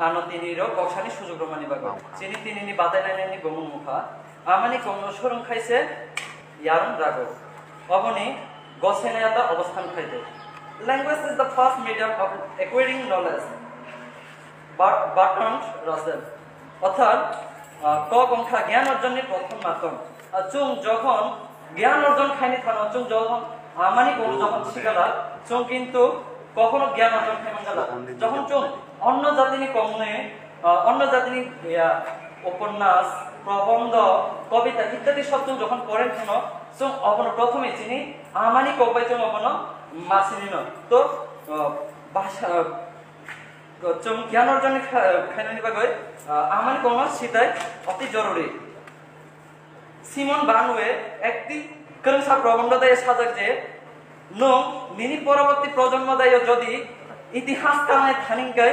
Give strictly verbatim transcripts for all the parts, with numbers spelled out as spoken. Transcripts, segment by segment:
Ano tini rok koksani sujuk romani bagwi. Chini tini ni batai nai nai ni gomung mukha. Amani kongno surung khaise yarung rago. Oboni gosenayata obosthan khaide. Language is the first medium of acquiring knowledge. Bar-, Bertrand Russell. Orthat, ah, kok wngkha gyan orjonni prothom madhyom. Ah, chwng jokhon gyan orjon khaini thano, chwng jokhon amani kok jokhon sigala, chwng kintu kokhono gyan orjon khai mangala. Jokhon chwng onno jatini kokni, ah, onno jatini, ya, uponnas, probondo, kobita ityadi sob chwng jokhon poren thano, chwng obono prothome chini amani kok bai chwng obono masinino. To, ah, bhasha, Chwng gyan orjon kha-, khainani bagwi, ah, amani kokno sitai oti joruri. Simon Banwe ekti kwrwngsa probondo daiyo sajak je, nwng nini poroborti projonmo daiyo jodi itihas kanai thani hwnkhe,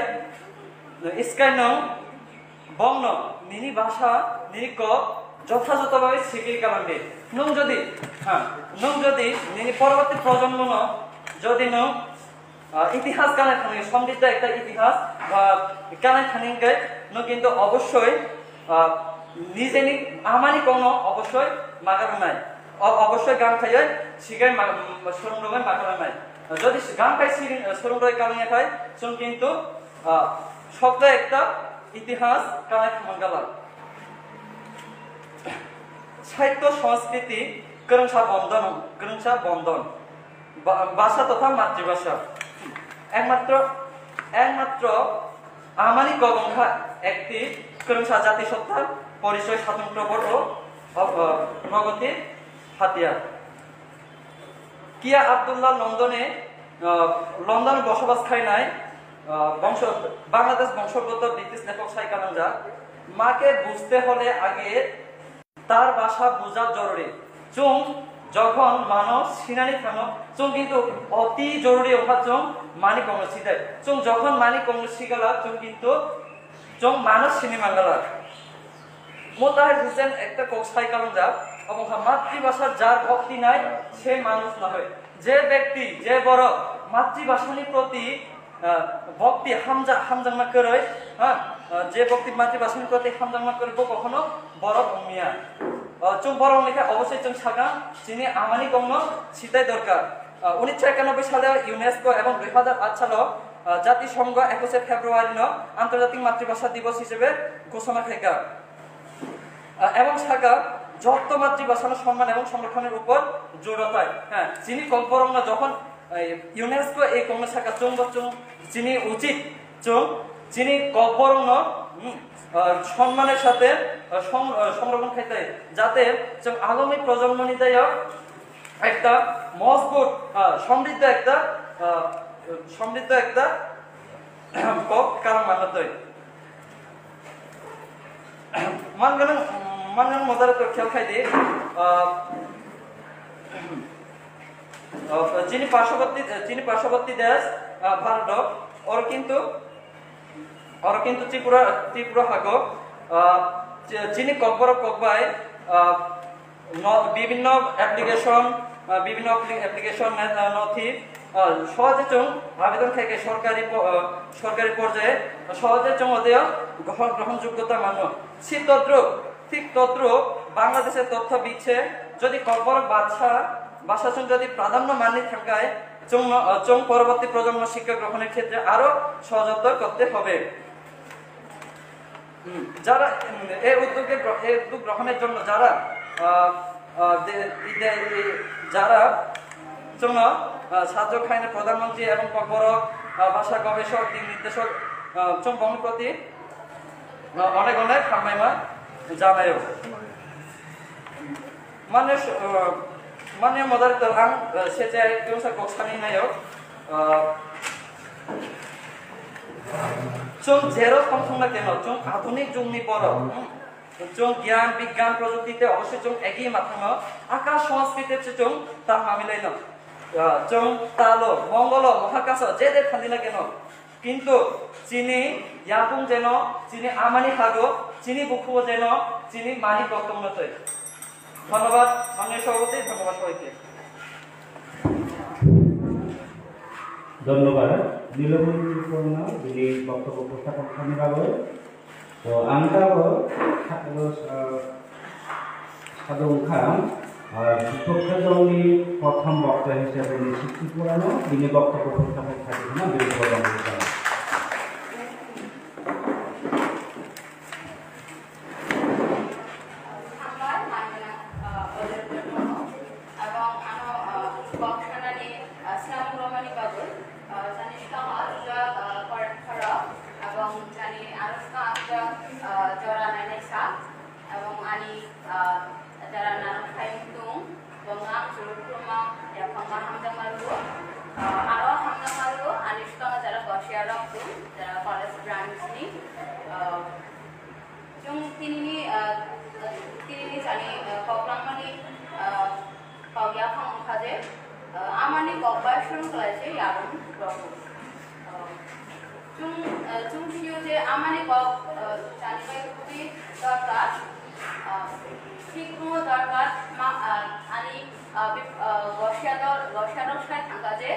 iskai nwng bongno nini bhasha, nini kok jothajoto bagwi sikiri kalang di. Nwng jodi, ha, nwng jodi nini poroborti projonmono jodi nwng Ah, itihas kanai thani, somriddho ekta itihas ba kanai thani hwnkhe nwng kintu obossoi, ah, nijeni amani kokno obossoi maga rwnai. O-, obossoi gang khaiwi sigai ma-, m-, swrwng rwgwi maga rwnai. Jodi s-, gang khai siring, swrwng rwgwi kanai khai, chwng kintu, ah, sokta ekta itihas kanai thangma gala. Sahitto Sanskriti kwrwngsa bondon, kwrwngsa bondon. Ba-, bhasha totha matribhasha. Ekmatro, ekmatro amani kok wngkha ekti kwrwngsa jati sotta porichoy swatantro bor o, o, o, progoti hatiya. Kia Abdullah Londone, o, London bosobas khainai, o, bongso, Bangladesh bongsogota British lekhok sai kanangjak. Make bujte hole age তার ভাষা বোঝা জরুরি। Chwng jokhon mano sinani thango, chwng kintu oti joruri wngkha chwng mani kongno sitai. Chwng jokhon mani kongno sigala, chwng kintu chwng mano sini mangala. Mutahir Hussain ekta kok sai kalongjak, obo wngkha, "মাতৃভাষার যার ভক্তি নাই, সে মানুষ নহে।" Je bekti, je borok matribhasha ni proti, ah, bhakti hamja-, hamjakma kwrwi, ha, ah, je bhakti matribhasha ni proti hamjakma kwrwi, bo kokhono borok wngya. Ah, chwng borok wngkha obosoi chwng sakha, chini amani kokno sitai dorkar. Ah, উনিশশো একানব্বই সালে UNESCO এবং দুই হাজার আট সালে, ah, জাতিসংঘ একুশে ফেব্রুয়ারি no আন্তর্জাতিক মাতৃভাষা দিবস হিসেবে ঘোষণা khaikha. আহ, এবং শাখা যত মাতৃভাষার সম্মান এবং সংরক্ষণের উপর জোর দেয়। হ্যাঁ, chini kokborokno jokhon, eh, UNESCO ei kokno sakha chwngbo chwng chini uchit chwng chini kokborokno, hmm, ah, সম্মানের সাথে, ah, সং-, ah, সংরক্ষণ khaite, jate chwng agami projonmoni dayo ekta mojbut, ah, somriddho ekta, ah, somriddho ekta kok kalang manna twi. Manganang, manganang moderator khel khai di. Ah, ah, chini পার্শ্ববর্তী, chini পার্শ্ববর্তী দেশ, ah, Bharat, oro kintu, oro kintu Tripura, Tripura hago, ah, chi-, chini kokborok kokbai, ah, ন-, বিভিন্ন অ্যাপ্লিকেশন, আহ, বিভিন্ন অ্যাপ্লি-, অ্যাপ্লিকেশন নে-, আহ, নথি, আহ, সহজে চুং আবেদন থেকে সরকারি প-, আহ, সরকারি পর্যায়ে সহজে চুং ওদের গ্রহণ, গ্রহণযোগ্যতা মান্য। ঠিক তদ্রুপ, ঠিক তদ্রুপ বাংলাদেশের তথ্য দিচ্ছে, যদি ককবরক ভাষা, ভাষা চুং যদি প্রাধান্য মানি থাকায় চুং, আহ, চুং পরবর্তী প্রজন্ম শিক্ষা গ্রহণের ক্ষেত্রে আরো সহজতর করতে হবে। হুম, যারা, উম, এই উদ্যোগে গ্র-, এই উদ্যোগ গ্রহণের জন্য যারা, আহ, আহ, দে-, দে-, যারা জন্য, আহ, সাহায্য খাইনে প্রধানমন্ত্রী এবং ককবরক, আহ, ভাষা গবেষক, দিক নির্দেশক, আহ, চুম্বকর প্রতি, আহ, অনেক অনেক হামবাইমা জানাইও। Mane, uh, mane moderator ang, uh, sejai kungsa kok sani nayo. Uh, chwng jero tongthong na keno, chwng adhunik jugni borok. Hmm. Chwng gyan, bigyan, projukti te obosoi chwng egi mathangno, akash sanskriti se chwng tangma milai no. Uh, chwng talo, mongolo, mohakaso, je je thandi na keno. Kintu chini yapung jeno, chini amani hago, chini bukhugo jeno, chini mani koktong no twi. Dhonnobad, মাননীয় সভাপতি, ধন্যবাদ সবাইকে। ধন্যবাদ। Nilomoni Tripurano bini boktobbo uphastapon khlaina bagwi. To ang tabok sa-, o sa-, sado wngkha, ah, bipokto dolni prothom bokta hisabe Nishit Tripurano bini boktobbo uphastapon khlai khna bini borokno. Hambai, mangna, ah, Odebremono, ebong ano, ah, kok sanani, ah, swnam romani bagwi, ah, jani swkang aswk, ah, korek khorok, ebong jani aro swkang aswk, ah, jora nainai sa, ebong ani, ah, jara nanok khai mutung, bongno ang churu khulumma, yaphangma hamjakma rwo, ah, aro hamjakma rwo, ani swkang jara gosiya rok tung, jara college branch ni, ah, Chwng tinini, ah, tinini jani, ah, kok langmani, ah, kok yaphang wngkha je, ah, amani kok bai srwng kwlai se yarwng rwgo. Ah, chwng, ah, chwng sio je amani kok, ah, jani bai kwrwi dorkar, ah, thik wngwi dorkar ma, ah, ani, ah, bip-, ah, gosiya dor, gosiya rok sai thangkha je,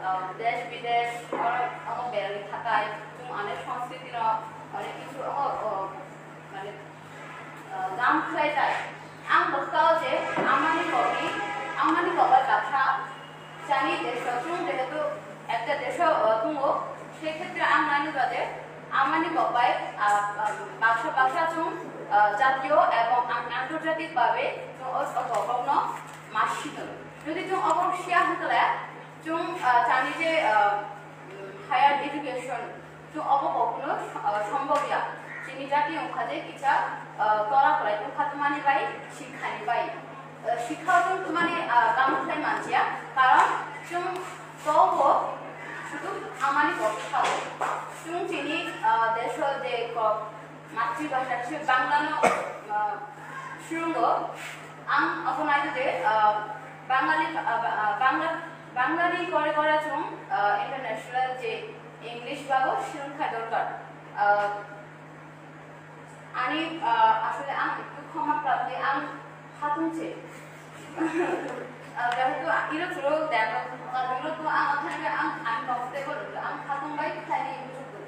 ah, desh bidesh oro omo berwi thakai chwng ani sanskriti no onek kichu omo, oh, মানে, আহ, গাম খুলাই যায়। আং বস্তাও যে আমানি কবি, আমানি কবার ব্যবসা জানি দেশ, চুন যেহেতু একটা দেশ, আহ, তুঙ্গো, সেক্ষেত্রে আং নানি বাদে আমানি কবাই, আহ, আহ, ব্যবসা, ব্যবসা চুন, আহ, জাতীয় এবং আং-, আন্তর্জাতিকভাবে চুন ও, ও গগন মাসিত। যদি চুন অবশ্যই আহতলে চুন, আহ, জানি যে, আহ, উম, higher education, Chwng obo kokno, ah, sombobya. Chini jati wngkha je kisa, ah, tora kwlai wngkha tongmani bai, sikhani bai. Ah, sikha chwng tongmani, ah, kamu khlai manliya, karon chwng tobo sudu amani kok sao. Chwng chini, ah, deso je kok, matribhasha se Bangla no, ah, swrwngo. Ang obo nai je, ah, Bangali, ah, ba-, ah, Bangla, Banglani kore kore chwng, ah, international je English bago swrwng kha dorkar. Ah, ani, ah, asole ang ektu khoma prapti, ang khatung se. Ah, jehetu iro chwrwng demo, ah, iro to ang othai ang, ang comfortable, ang khatung bai khlai ni muchuk.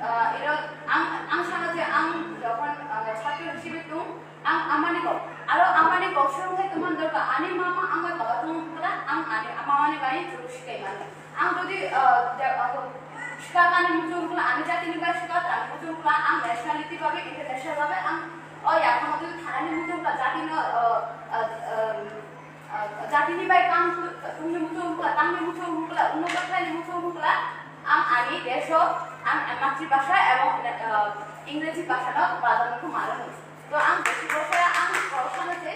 Ah, iro ang, ang sana je ang jokhon, ah, chhatro hisibe tung, Ang amani kok, aro amani kok swrwng khai tongmani dorkar, ani mama ang bai baba tong wngkha, ang ani mamani bai chwng sikai mano. Ang jodi, ah, de-, ah, swkang ani muchung wngkha, ani jatini bai swkang ani muchung wngkha, ang nationality bagwi, international bagwi ang o yaphangno jodi thanani muchung wngkha, jatino, ah, ah, ah, ah, jatini bai tang tungni muchung wngkha, tangni muchung wngkha, uno bwkhlaini muchung wngkha, ang ani deso, ang matri bhasha ebong, ah, Ingreji bhashano pradhanyo mano. To ang besi bosaya ang khoroksa no je,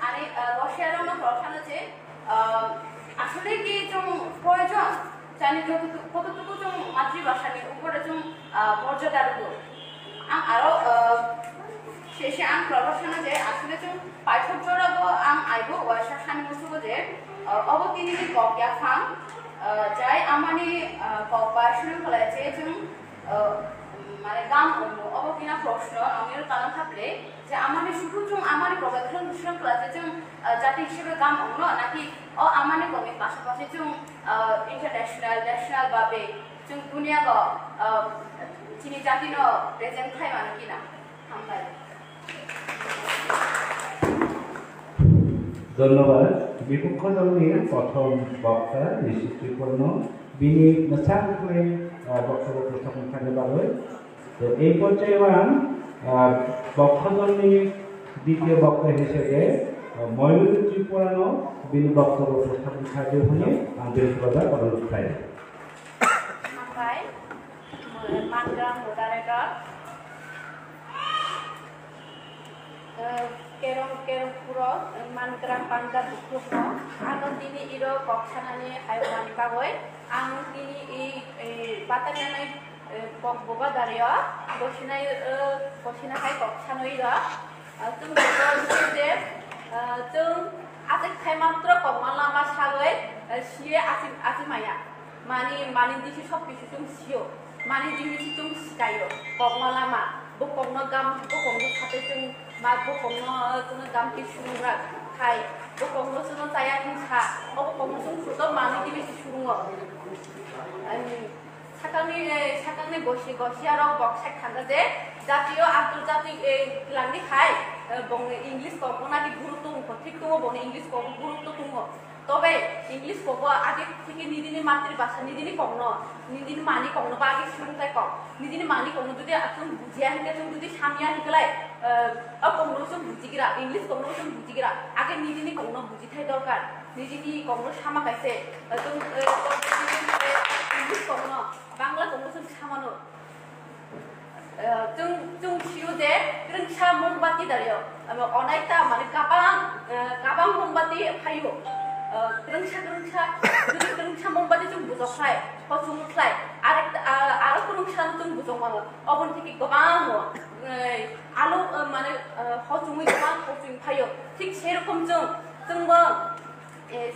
ani, ah, bosaya rok no khoroksa no je, ah, asole ki chwng proyojon, jani joto tu-, koto tuku chwng matri bhasha ni upore chwng, ah, morjada rwgo. Ang aro, ah, sese ang khoroksa no je, asole chwng paithak jora bo ang aibo uaisa sani musugo je, ah, obo tini ni kok yaphang, ah, jai amani, ah, kok bai suru khlai je chwng, ah, mane gam wngmo, obo kina proshno, nongni kalan thaple. Je amani sudu chwng amani kok bai khwlwng swrwng kla je chwng, ah, jati hisebe gam wngno naki o amani kokni pasapasi chwng, ah, international, national babe chwng duniya go, ah, chini jati no present khai mano kina. Hambai. Dhonnobad. Bipokho dolni prothom bokta Nishit Tripurano bini mwchang khlai, ah, boktobbo prothom wngkha bagwi. To ei porjayeo ang, ah, boktha dolni ditiyo bokta hisabe, ah, Moyoli Tripurano bini boktobbo uphastapon khlaiwi hwnwi ang bini koda kono khlai. Hambai, Mangrang moderator. Eh, kerong, kerong puro, eh, Mangrang pangda bukrukno. Ano tini iro kok sanani hai wngmani bagwi ang tini i, i, batanani, eh, kok boba dario, gosina, eh, gosina hai kok sanwi ro. Ah, chwng bobo hwnkhe je, ah, chwng aswk khai matro kokma lama sagwi, ah, siye achi, achi maya. Mani, mani disi sob kisu chwng sio. Mani disi chwng swkaio. Kokma lama. Bo kokno gam, bo kokno sato chwng ma, bo kokno, ah, chwngno gam kisu rak khai. Bo kokno chwngno chaya wng sa. Obo kokno chwng suto mani disi surungo. Ani, Sakangni, eh, sakangni gosi, gosiarok bok sek thangkha je jatiyo antorjatik, eh, twlangni khai, eh, bongni English kokno naki gurutto wngkho, thik tongo bongni English kokno gurutto tongo. Tobe English kokbo age theke nijini matri bhasha, nijini kokno, nijini mani kokno ba age swrwngthai kok. Nijini mani kokno jodi chwng bujiya hinkhe, chwng jodi samya hinklai, eh, o kokno chwng bujigra, English kokno chwng bujigra, age nijini kokno bujithai dorkar, nijini kokno sama kaise, eh, chwng, eh, English kokno, Bangla kokno chwng samano. Eh, chwng, chwng sio je kwrwngsa mombati dario, amo onaita mane kabang, eh, kabang mombati phaio. Eh, kwrwngsa, kwrwngsa, jodi kwrwngsa mombati chwng bujok khlai, hochung khlai, arek, ah, aro kwrwngsa no chwng bujok mano. Oboni theke kwbang o, eh, alo, eh, mane, eh, hochungwi kwbang hochung phaio. Thik sei rokom chwng, chwngbo, eh,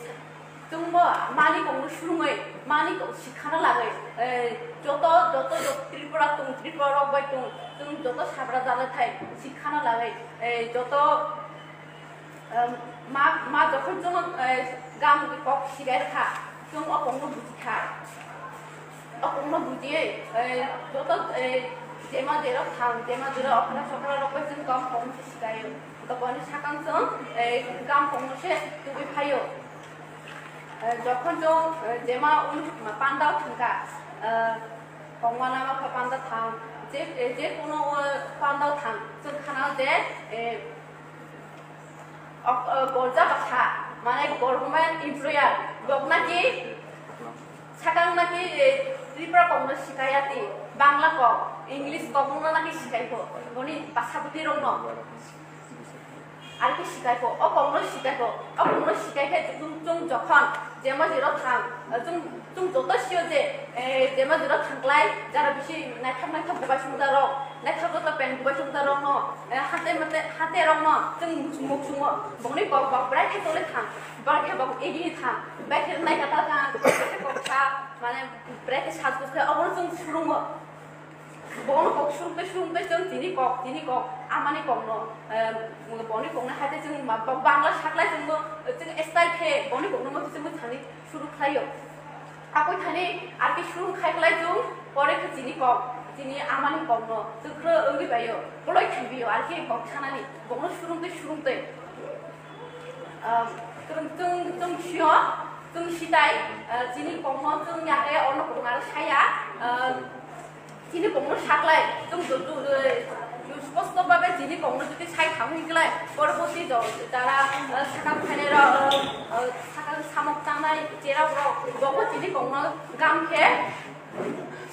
Chwngbo mani kokno swrwngwi, mani kok sikhana lagwi, eh, joto, joto, joto Tripura tong, Tripura rok bai tong, chwng joto sabra jala thai sikhana lagwi, eh, joto, em, ma, ma jokhon chwng, eh, gam kok sibai kha, chwng o kokno buji kha. O kokno bujiwi, eh, joto, eh, jema jerok thang, jema jerok okra sokra rok bai chwng gam kokno se sibaio. Tokoni sakang chwng, eh, gam kokno se tubui phaio. Eh, jokhon chwng, eh, jema un pandao thangkha, eh, kongma lama khe panda thang, je, eh, je kono, eh, pandao thang, chwng khana je, eh, ok, eh, gorja baksa, mane government employer, bok naki sakang naki, eh, Tripura kokno sikaya ti, Bangla kok, English kokno naki sikai kho, boni basa bwtwi rokno. Arokhe sikai kho, o kokno sikai kho, o kokno sikai khe chwng, chwng jokhon jema jerok thang, chwng, chwng joto sio je, eh, jema jerok thangklai, jara bisi naithok naithok bubai songjarok, naithok joto pant bubai songjarokno, eh, hate mate, hate rokno chwng muk chungo, bongni kok bok bwrai khe tole thang, bwrai khe bok egi thang, bai khe naikha ta thang, kok kha, mane bwrai khe sat khe obono chwng swrwngo. Bono kok surungtwi surungtwi chwng tini kok, tini kok, amani kokno, eh, boni kokno hai tei chwng ma-, ba-, Bangla saklai chwngno, chwng style khe boni kokno mo chwngno thani suru khlaio. Akoi thani arki surung khai khlai chwng pore khe tini kok, tini amani kokno chwng khro wngwi baio, koloi thangbiyo arki kok sanani, bono surungtwi surungtwi. Ah, chwng, chwng, chwng sio, chwng sitai, ah, chini kokno chwng yakhe ono kokno aro saya, ah, chini kokno saklai, chwng ju-, ju-, ju-, spostok babe chini kokno jodi sai thangwi glai, porborti jo-, jara, ah, sakang phainai rok, ah, ah, sakang samok tangnai cherok rok, bobo chini kokno gam khe,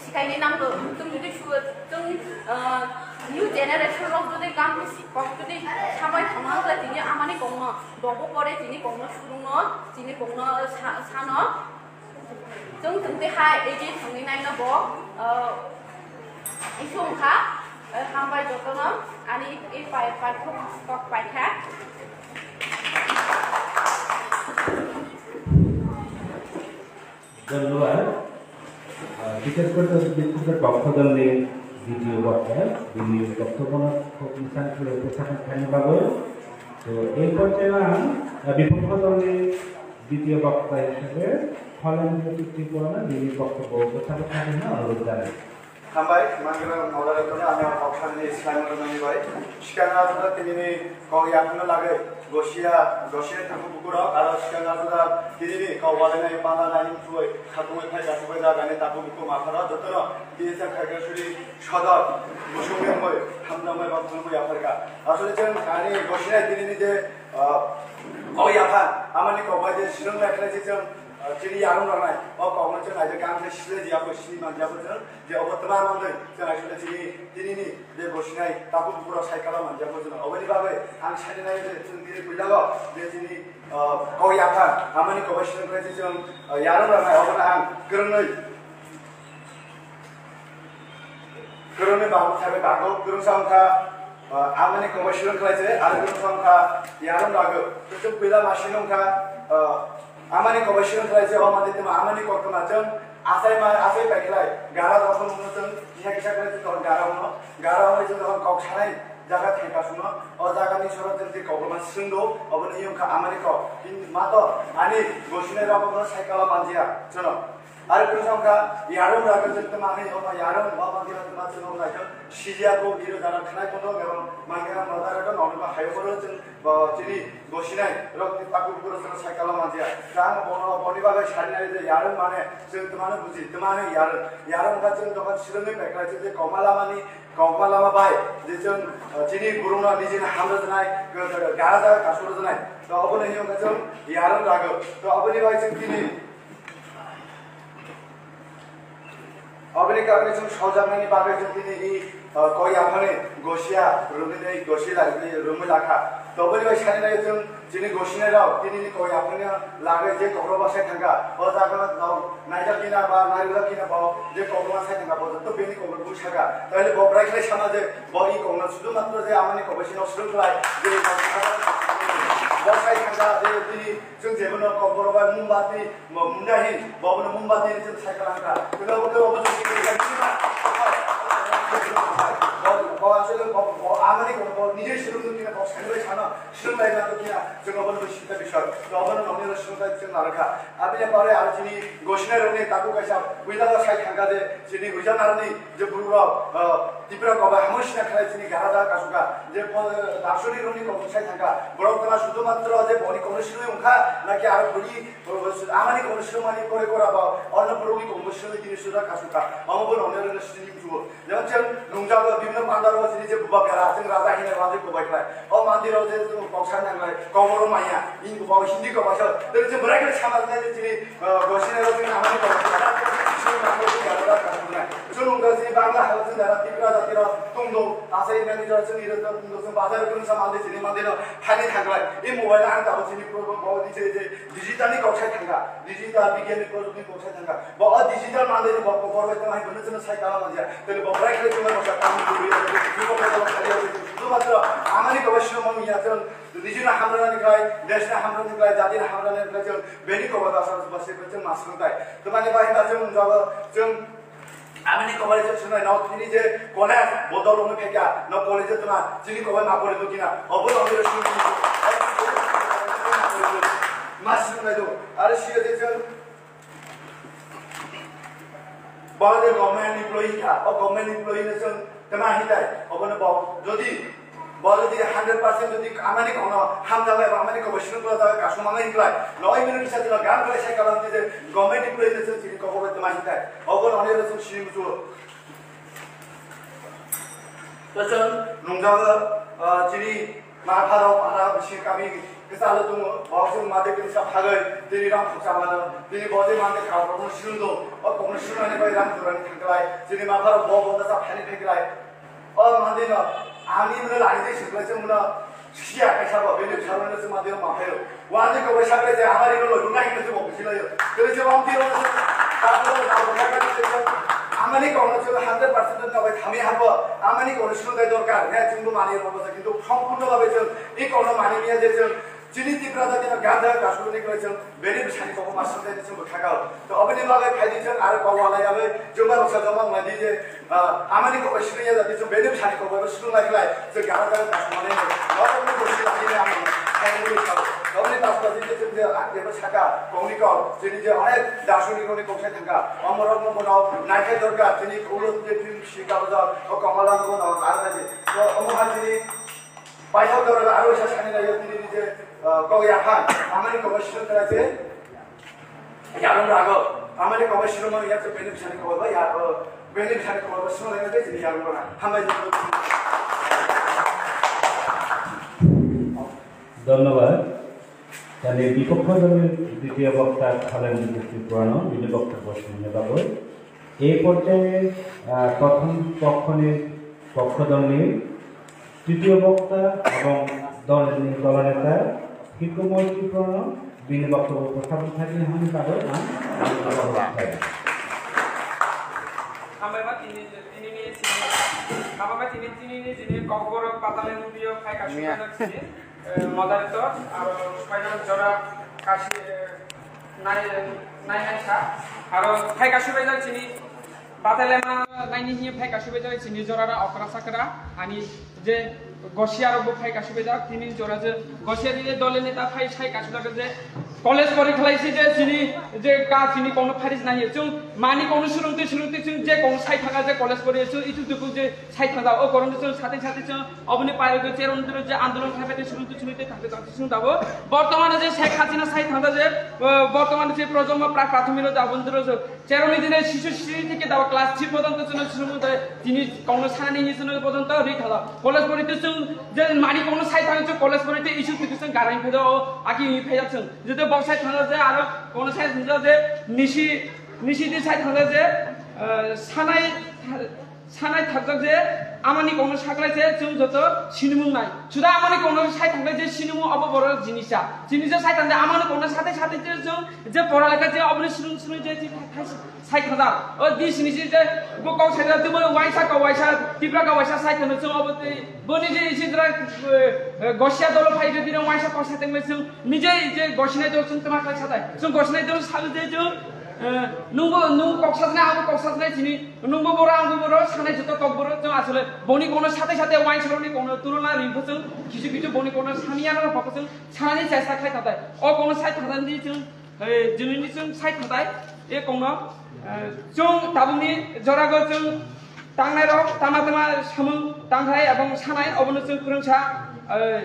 Sikaini nangdo, chwng jodi su-, chwng, ah, new generation rok jodi gam si-, kok jodi samai thangma wngkha tini amani kokno, bongbo pore tini kokno surungno, tini kokno sa-, sano. Chwng chwng tei hai, ei je thangwi naino bo, ah, isu wngkha, eh, hambai jotono, ani i pai, pai kok, kok paikha. ধন্যবাদ। আহ, বিশেষ করে তো বিপক্ষের পক্ষ দলের দ্বিতীয় বক্তা, তিনি বক্তব্য খুব সংক্ষেপে উপস্থাপন করেন বাবু। তো এই পর্যায়ে আমি, আহ, বিপক্ষ দলের দ্বিতীয় বক্তা হিসেবে ফলেন্দ্র ত্রিপুরা তিনি বক্তব্য উপস্থাপন করার জন্য অনুরোধ জানাই। Hambai, mangra maularokno ano kok sanani swlaimung rwmani bai. Swkang aswk tinini kok yakungno lagwi gosia, gosia takhuk bukurok aro swkang aswk tinini kok walainai panda nai wngsuwi khatungwi phai kachubai jagani takhuk bukur mapharo jotono tini chwng Khaikasuri sodor busungwi wngwi hamjakmai ba khulumwi yapharkha. Aswk chwng ani gosinai tinini je, ah, kok yaphan amani kok bai je swrwng lai khlai se chwng, ah, chini yarung rwnai o kokno chwng aijak ang khe silai di yakho sini man yakho chwng. Je obo twma manwi chwng aisole chini tinini je gosinai takhuk bukurok cycle o manjak bo chwng. Oboni bagwi ang sani nai je chwng tini puila o je chini, ah, kok yaphan amani kok bai swrwng khlai se chwng, ah, yarung rwnai obono ang kwrwngwi, kwrwngwi bang thaibai bago kwrwngsa wngkha, ah, amani kok bai swrwng khlai se aro kwrwngsa wngkha yarung bago. Chwng puila masini wngkha, ah, Amani kok bai swrwng khlai se, o mantwi tamo amani koktwma chwng achai ma, achai pai khlai, gara rok phano chwng kisa kisa khlai se, gara hwno, gara hwnwi chwng kok sanai jaga thengka swngo, o jagani soro chwng tei kokrwma swrwng do, obono wngkha amani kok. Him-, mato ani gosinai rok bono cycle o manjia chwng. Aro kunu songkha yarung raga chwng tma hai omo yarung ba mangira tma chwng omo naikha sijia ko biro jana khnai kono mero mangira madara to nonma hayo boro chwng bo chini gosinai rok ni taku boro chwng cycle manjia. Kang bono boni bagwi sari nai je yarung mane chwng tma no buji tma hai yarung yarung ba chwng dokan silongni pekrai chwng je koma lamani koma lama bai je chwng chini burung no nijini hamra janai gara jaga kasura janai to obo no hiyo chwng yarung raga to obo ni bai chwng chini Aboni karone chwng sojaknani bagwi chwng tini i, ah, koi aphani gosia rwmwi tei gosi lai-, rwmwi lakha. Toboni bai sani nai chwng chini gosinai rok tini ni koi aphani lagwi je kokrok bwsai thangkha. O jaga rok naijak kina ba nairwjak kina bo je kokrok bwsai thangkha bo joto bini kokrok bwsaka. Taile bo bwrai khlai sama je bo i kokno sudu matro je amani kobai sino srwng khlai je bo bwsai thangkha je tini chwng jebono kokborok bai mumbati Mo munda hin, bo bono mumbati ni chwng sai kalang ka. Kilo bo kilo bo chwng sai kalang ka. Bo, bo asole bo, bo amani ko bo nije shilung ni kina bo sai bai sana, shilung bai na to kina, chwng bo no sita bisar. To bo no noni ro shilung bai chwng na rakha. Abini pore ar chini gosinai rok ni taku kaisa, buila ga sai thangka de, chini gujan arni je buru rok, ah, Tipra ko bai hamoi sina khlai chini gara da kasuka, je bo, eh, darshonik rok ni kok sai thangka. Borok tama sudu matro je boni kok sirui ungkha, naki aro boni Amani kono sirumani pore kora ba, ono borokni kono sirumani tini sura kasuka, omo bo nongnai rwna sini chuo. Jemon chwng nungjago bibhinno pandaro chini je bubagra, chwng raja hinwi manjwi kobai khlai. O mandirok je chwng koksa nanglai, koboro maya, in bo Hindi kobai sa. Tei je bwrai khe samaj nai chini, ah, gosina rok chini amani kobai khlai. Chwng nungjago chini Bangla hao chini dara Tripura jati rok tungdo, asai nani jora chini rok tungdo, chwng bazar kunu sa mandi chini mandino thani thanglai. I mobile ang tabo chini purbo bo di je je Digital ni kok sai thangka, digital bigyani project ni kok sai thangka. Bo o digital manjai ni bo kokor bai tamo hai bono chwng sai kala manja. Tei bo brai khlai chwng bo sa kami duri ya, ni bo kok sai ya, ni bo matro amani kok sino mami ya chwng nijino hamrana ni khlai, desh na hamrana ni khlai, jati na hamrana ni khlai chwng beni kok ba sa ba se chwng masung tai. Tamo ni bai ba chwng jago chwng Amini kobari je sunai no tini je college bodol wngwi phaikha, no college tuma chini kobai ma pore dukina, obo no wngwi suni. Mas sunai do, are siya je chwng bo je government employee kha, o government employee no chwng tama hitai, obo no bo jodi Bo jodi hundred percent jodi amani kokno hamjakle ba amani kokno sini pura jaga kasumani hinklai. Noi minute kisa jila gam khlai sai kalam tije government employee ni chwng chini kokno bai tama hintai. Obo no hwnwi chwng sini muchungo. To chwng nungjago, ah, chini ma pharo para bisi kami kisa lo tongo. Bo chwng mate kisa phagoi tini rang khuksa mano. Tini bo je mante kabrokno sinundo. O kokno sinani bai rang jurani thangklai. Chini ma pharo bo bo kisa phani thangklai. O mande no, ani mene lari de sikla se muna siya kaisa ba bele sarone se mande ma phayo. Wani ko bai sakle je amari no lo nai ko se bo bisila yo. Bele je wam tiro se ta ko ta ko ka se amani ko no se hundred percent no bai thami habo. Amani ko no sunu dai dorkar ne chungbo mani ro ko se kintu sompurno bhabe je i ko no mani niya je je Chini Tipra jati no ganda kasuni khlai chwng beni bwsani kokma swngjani chwng bwkha kao. To oboni bagwi phaidi chwng aro kok walai yagwi chwng bai baksa joma wnglaidi je, ah, amani kokma swngya jati chwng beni bwsani kokma swng lai khlai chwng gana gana kasumani norokni bosi lagini ang thank you kao. To oboni pas pas je chwng je ang jeba saka kongni kok chini je onek dasuni rokni kok sai thangka. Omorok no bono naikhe dorkar chini ulo je film si kabajak o Komala no bono arnai. To omo ha chini Paithak doro aro isa sani lai tini ni je, ah, kok ya phan, amani kok sino tara je, yarung rago, amani kok sino mani ya to beni bisani kok ba ya, oh, beni bisani kok ba sino lai je yarung rago, hambai. ধন্যবাদ। তাহলে বিপক্ষ দলের দ্বিতীয় বক্তা হলেন বিদ্যুৎ ত্রিপুরানো, বিদ্যুৎ বক্তব্য শুনে পাবো। এই পর্যায়ে, আহ, প্রথম পক্ষের পক্ষদল নিয়ে তৃতীয় বক্তা এবং দল-, দলনেতা হিকুময় ত্রিপুরানো বিনি বক্তব্য উপস্থাপন থাকলে আমি তাদের নাম Hambai ma tini, tini ni sini, hambai ma tini, tini ni sini kokborok patale nubio phai kasu Miya. Sini. Eh, moderator, aro paidon jora kasi, eh, nai, nai, nai sa, aro phai kasu bai chini, batale ma. Naini hiye phai kasu bejak chini jorara okra sakra ani je gosiya rok bo phai kasu bejak tini jora je gosiya ni dole neta phai sai kasu lage je college pori khlai si je chini je ka chini kono pharis nahi chung mani kono surungti surungti chung je kono sai thaga je college pori chung itu duku je sai thaga o koron chung sati sati chung oboni pairo je cheron duro je andolon khlai bai surungti surungti thangte thangte chung dabo bortomane je Sheikh Hasina sai thaga je bortomane je projonmo prak prathomik ro jabon duro Cheroni dine shishu shishu theke daba class three pojonto chwng srwngmung tei tini kongno sanani hinwi chwng pojonto ri thala. College porite chwng je mani kongno sai thang chwng college porite issue theke chwng garang phai do, aki hinwi phai jak chwng. Jete bok sai thang je aro kongno sai thang je nisi, nisi di sai thang je, eh, sanai, sanai thakjak je amani kongno saklai se chwng joto sinimung nai. Suda amani kongno sai thang je sinimung obo borok jinisa. Jinisa sai thang je amani kongno sathai sathai je chwng je pora lekha je oboni srung srung je thai thai sai thang jak. O di sini si je bo kok sai jak, tei bo waisa kok waisa, Tipra kok waisa sai thang je chwng obo tei boni je isi jora, eh, eh, gosia dolo phai je bini waisa kok sai thang je chwng nije je gosinai dolo chwng tama khai sathai. Chwng gosinai dolo sa je chwng, eh, nungbo nung kok sajnai, abo kok sajnai chini Nungbo boro, angbo boro, sanai joto kok boro, chwng asole boni kono sate sate wainsa rokni kono turuna ringkho chwng kisu kisu boni kono saniya no phokho chwng sanani chesta khai thatai. O kono sai thatai di chwng, eh, jinini chwng sai thatai, e kono, eh, chwng tabukni jorago chwng tangnai rok tama tama samung tangthai ebong sanai obono chwng kwrwngsa, eh,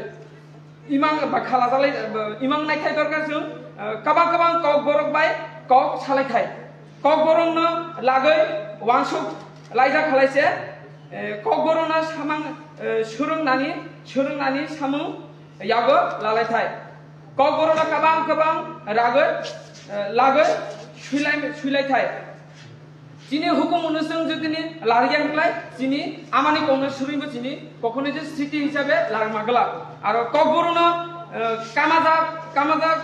Imang ba khala jalai, ba imang naithai dorkar chwng, ah, kabang kabang kok borok bai kok salai thai. Kok borokno lagwi wansuk laijak khalai se, eh, kok borokno samang, eh, swrwng nani, swrwng nani samung yago lalai thai. Kok borokno kabang kabang ragwi, eh, lagwi swilai, swilai thai. Chini hukumu no chwng jodi ni larya wngkhlai, chini amani kok no swrwngbo chini kok no je sriti hisabe larma glak. Aro kokborok no, eh, kamajak, kamajak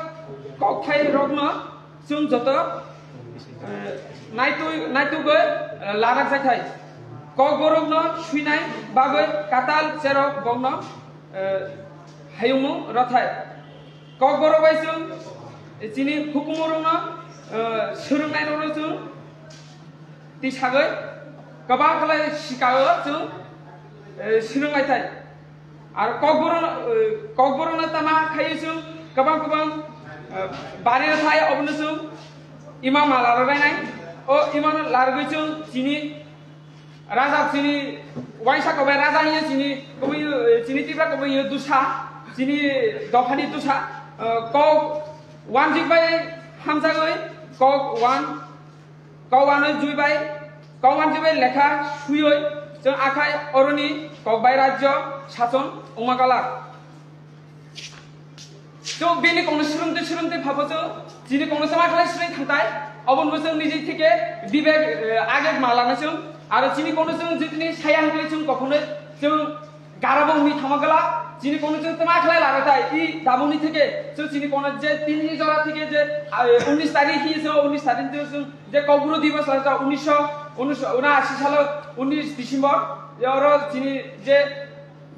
kok thai rok no chwng joto, eh, naitui, naitugwi, eh, larak jak thai. Kokborok no swinai bagwi katal cherok bok no, eh, hayungmung rw thai. Kokborok bai chwng chini hukumu rok no, eh, swrwng nai rok no chwng Twi sagwi kwbang khlai sikao chwng, eh, sinung lai thai. Ar kokborok no, eh, kokborok no tama khai chwng kwbang kwbang, eh, bari thai obono chwng ima mala rw bai nai. O ima no largwi chwng chini raja chini waisa kobai raja hiya chini kobai, eh, chini Tipra kobai hiya dusa chini dophani dusa, eh, kok wanjik bai hamjagwi kok wan Kok wanwi jui bai, kok wanjui bai lekha swiwi chwng akhai oroni kok bai rajyo sason wngma kala. Chwng bini kongno swrwngtwi swrwngtwi phabo chwng chini kongno chwng akhlai swrwng thangtai, oboni bo chwng niji thike bibek, eh, agek ma lana chwng, aro chini kongno chwng jitini saya hwnwi chwng kokhonwi chwng Garabo wngwi thangma gala, chini kono chwng tama khlai laro tai, i damuni theke, chwng chini kono je tini jora theke je, ah, unis tarik hi se, unis tarik je chwng je Kokborok Divos laro ta unisho, unisho, unashi salo unis December, oro chini je,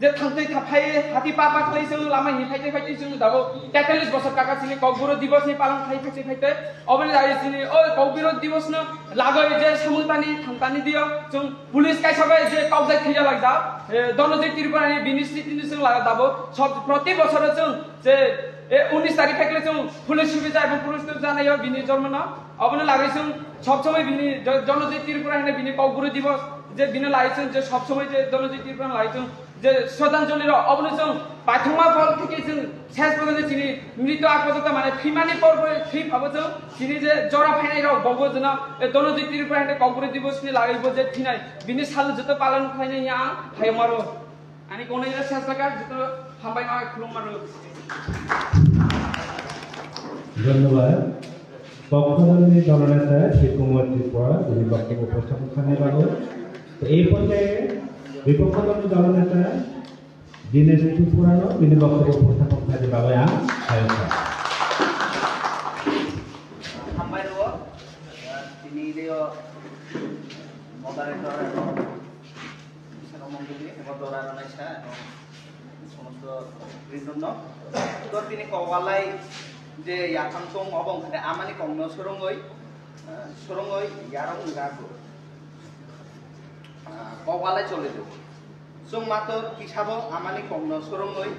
je thangtwi thaphai hati papa khlai chwng lama hi phaitwi phaitwi chwng dabo tetallis bosor kaka chini Kokborok Divos ni palong khlai phaitwi phaitwi, oboni dai chini o Kokborok Divos no lagoi je samung tani thang tani dio chwng Police kaisa bai je kaujak thaiya laijak, eh, Dhananjay Tripura ni bini sriti ni chwng laga dabo sob proti bosoro chwng je, eh, unis tarik khaikle chwng police subida ebong police to janaio bini jormo no. Obono lagwi chwng sob somoi bini Jo-, Dhananjay Tripura hwnwi bini Kokborok Divos je bini lai chwng je sob somoi je Dhananjay Tripura lai chwng je Shraddhanjali rok obono chwng paithakma phol theke chwng ses porjonto chini mrityo aak porjonto mane thwimani por pore thwi phabo chwng chini je jora phainai rok bobo jwno, eh, Dhananjay Tripura hwnwi Kokborok Divos ni lagwi bo je thwinai bini sal joto palan khlainai ya ang hayung maro. Ani kongnai ira ses lakha joto hambai ma khulum maro. ধন্যবাদ। পক্ষদলনি দলনেতা শিবকুমার ত্রিপুরা, যিনি বক্তব্য উপস্থাপন করেন বাবু। তো এই পর্যায়ে বিপক্ষ দলনি দলনেতা দীনেশ ত্রিপুরারও তিনি বক্তব্য উপস্থাপন করেন বাবু, আ, আয়োজন। Hambai rwo, tini reo moderator, Saka mongdoli, abo dora rwnaisa, somosto rintorno. To tini kok walai je yaphang tong, obo wngkha de amani kokno swrwngwi, eh, swrwngwi yarwng wngjago. ah, kok walai choli rw. Chwng mator kisa bo amani kokno swrwngwi,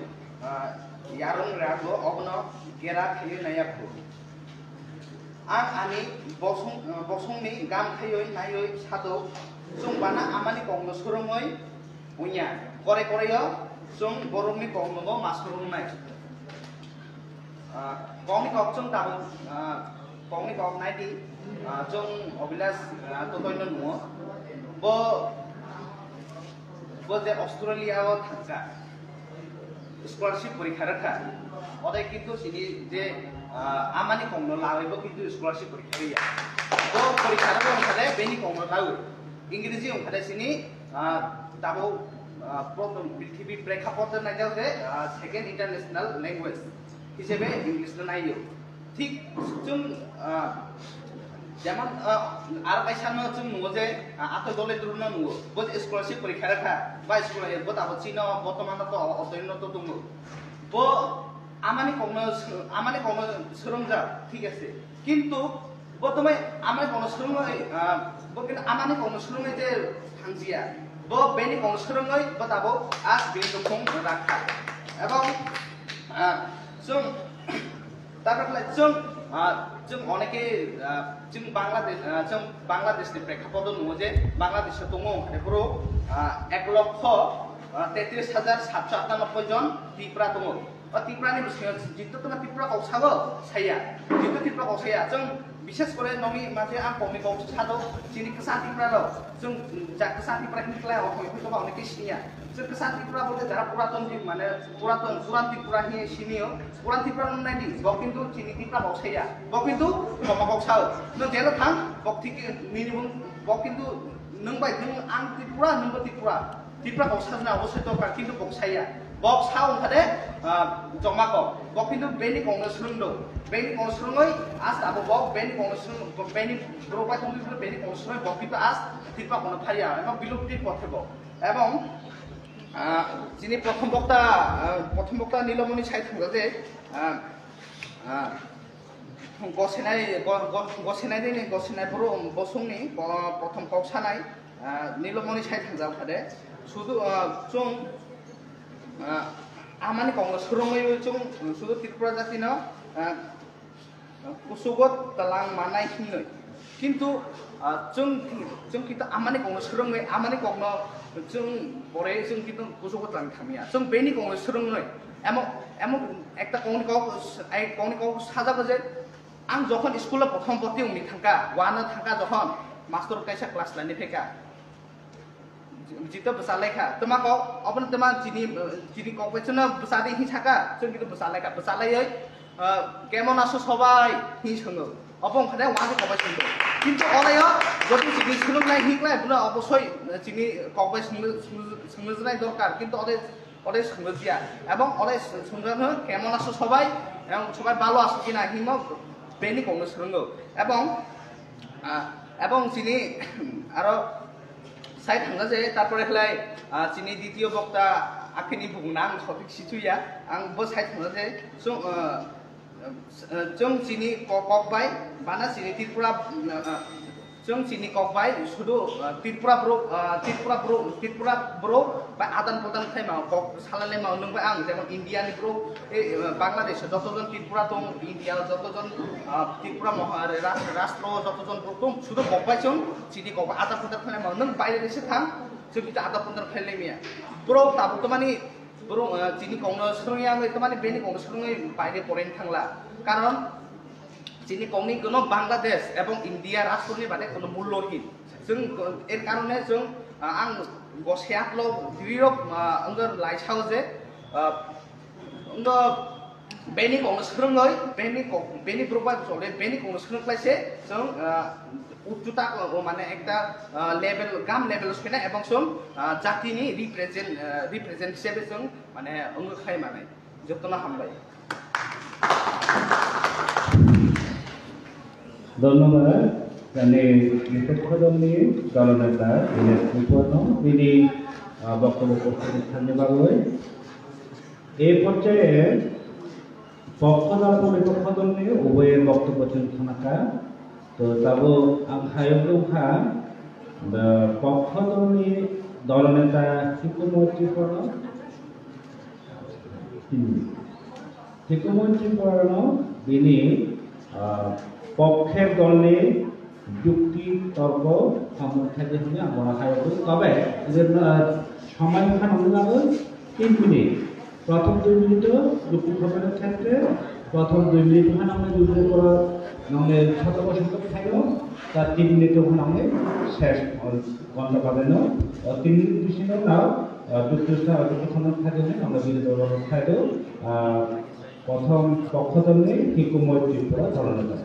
ah, yarwng rwgo, obono gera khaiwi naiya kho. Ang ani bosong, ah, bosongni gam khaiwi naiwi sado, chwng bana amani kokno swrwngwi wngya. Kore kore-o chwng borokni koknobo ma swrwngnai. Ah, kokni kok chwng tabuk, ah, kokni kok nai di, ah, chwng Obilas, ah, Totoino nuo. Bo, bo je Australia-o thangkha, scholarship porikha rwkha. Odai kintu chini je, ah, amani kokno laiwi bo kintu scholarship porikha rwya. Bo porikha rwkha wngkha de bini kokno laiwi. Ingreji wngkha de chini, ah, tabuk, ah, prothom prithibi prekhapot naijak je, ah, second international language. Hisabe English no naiyo. Thik chwng, ah, jemon, ah, aro kaisa no chwng nugo je, ah, Ato Dole Duru no nugo. Bo je scholarship porikha rwkha, ba scholar, bo tabuk chino, bortoman to, otoino to tongo. Bo amani kokno, amani kokno swrwngjak, thik ase. Kintu bo tomai amani kokno swrwngwi, ah, bo kintu amani kokno swrwngwi je thangjia. Bo beni kokno swrwngwi bo tabuk as bini nukhung rakha. Ebong, ah, chwng, takhwlai chwng, ah, chwng oneke, ah, chwng Bangladesh, ah, chwng Bangladesh ni prekhapodo nugo je Bangladesh o tongo, hwnkhe borok, ah, ek lokho, ah, tetris hajar satso atanoboi jon Tipra tongo. O Tripura ni bwskango jito tongma Tripura kok sago saya. Jito Tripura kok saya. Chwng bishes kore nokni mate ang kokni kok sado chini kwsa Tripura rok. Chwng ja kwsa Tripura hinwi khlai o hoi hoi toba oneke siya. Chwng kwsa Tripura bolte jara puraton din mane puraton puran Tripura hinwi sinio. Puran Tripura nung nai di. Bok kintu chini Tripura kok saya. Bok kintu kokma kok sao. No jelo thang bok thik minimum bok kintu nung bai nung ang Tripura nung bo Tripura. Tipra kok sajna obosoi dorkar, kintu kok saya. Bok sa wngkha de, ah, chongma kok. Bok kintu beni kokno swrwng do. Beni kokno swrwngwi as abo bok beni kokno swrwng, beni borok bai tongwi bini beni kokno swrwngwi bok kintu as Tipra kokno phariya. Emo bilupti kothe bo. Ebong, ah, chini prothom bokta, ah, prothom bokta Nilomoni sai thangja je, ah, ah, Gosenai, go-, go-, gosenai dini, gosenai boro-, bosongni, bo-, prothom kok sanai, ah, Nilomoni sai thangjak kha de. Sudu, ah, chwng, ah, amani kokno swrwngwi chwng, sudu Tripura jatino, ah, kusugo twlang manai hinwi. Kintu, ah, chwng, chwng kintu amani kokno swrwngwi, amani kokno chwng pore chwng kintu kusugo twlang thamya. Chwng beni kokno swrwngwi, emo, emo ekta kokni kok, ai kokni kok sajago je, ang jokhon school o prothom bhorti wngwi thangkha, one o thangkha jokhon, mastor kaisa class nine ni phaikha. Jito bwsa laikha, twma kok, obono twma chini, chini kok bai chwngno bwsa di hin saka, chwng kintu bwsa laikha, bwsa laiwi, ah, "Kemon aso sobai?" hin swngo. Obo wngkha de wngkha kok bai swngdo. Kintu ore o, jodi chini swrwngnai hin klai, bono obosoi chini kok bai swngno, swngno, swngno jwnai dorkar, kintu ore Ore swngjakya. Ebong ore swngjakno kemon aso sobai, ebong sobai balo aso kina himo beni kokno swrwngo. Ebong, ah, ebong chini aro sai thangja je, tarpore khlai, ah, chini ditiyo bokta akhini bukna ang sothik sichuya, ang bo sai thangja je, chwng, ah, ah, chwng chini kok, kok bai, bana chini Tripura, ah, ah, Chwng chini kok bai sudu, ah, Tripura bro, ah, Tripura bro, Tripura bro bai adan prodan khlai ma kok salai lai ma nwng bai ang jemon India ni bro, eh, Bangladesh joto jon Tripura tong, India joto jon, ah, Tripura moha-, ra-, rastro joto jon bro tong, sudu kok bai chwng chini kok bai adan prodan khlai ma nwng bai ni se thang, chwng kita adan prodan khlai lai maya. Bro tabuk to mani bro, ah, chini kok no swrwng ya wngwi to mani beni kok no swrwngwi bai de poraini thangla. Karon Chini kokni kono Bangladesh ebong India rashtroni bade kono mullohin. Chwng, er karone chwng, ah, ang gose atlok rirok, ah, wngkha laisao je, ah, wngkha beni kokno swrwngwi, beni kok, beni borok bai chole, beni kokno swrwng khlai se chwng, ah, uchuta, o mane ekta, ah, level, gam level soina ebong chwng, ah, jatini represent, ah, represent hisebe chwng mane wngkha khlai mane. Jotono hambai. ধন্যবাদ জানি বিপক্ষ দলনি দলনেতা দিনেশ ত্রিপুরানো তিনি, আহ, বক্তব্য উপস্থাপন থাকতে পারবে। এই পর্যায়ে পক্ষ দল এবং বিপক্ষ দলনি উভয়ের বক্তব্য চূড়ান্ত থাকা। তো তাবো আং হায়ক দৌখা The পক্ষ দলনি দলনেতা হিকুময় ত্রিপুরা, হুম, হিকুময় ত্রিপুরানো bini, ah, পক্ষের দলনি যুক্তি তর্ক সম্মুখে যে হলে আমরা খাই। তবে এদের, ah, সময় খান হলে তিন মিনিট। প্রথম দুই মিনিট যুক্তি তর্কের ক্ষেত্রে প্রথম দুই মিনিট ওখানে আমরা যুক্তি করার মানে শতক শতক খাইও, তার তিন মিনিট ওখানে আমরা শেষ, আহ, ঘন্টা পাবেন। আহ, তিন মিনিট বেশি না, আহ, যুক্তি তর্ক খাইও আমরা বিরোধী দল খাইও, আহ, প্রথম পক্ষ দল নিয়ে হিকুময় ত্রিপুরা দলনেতা।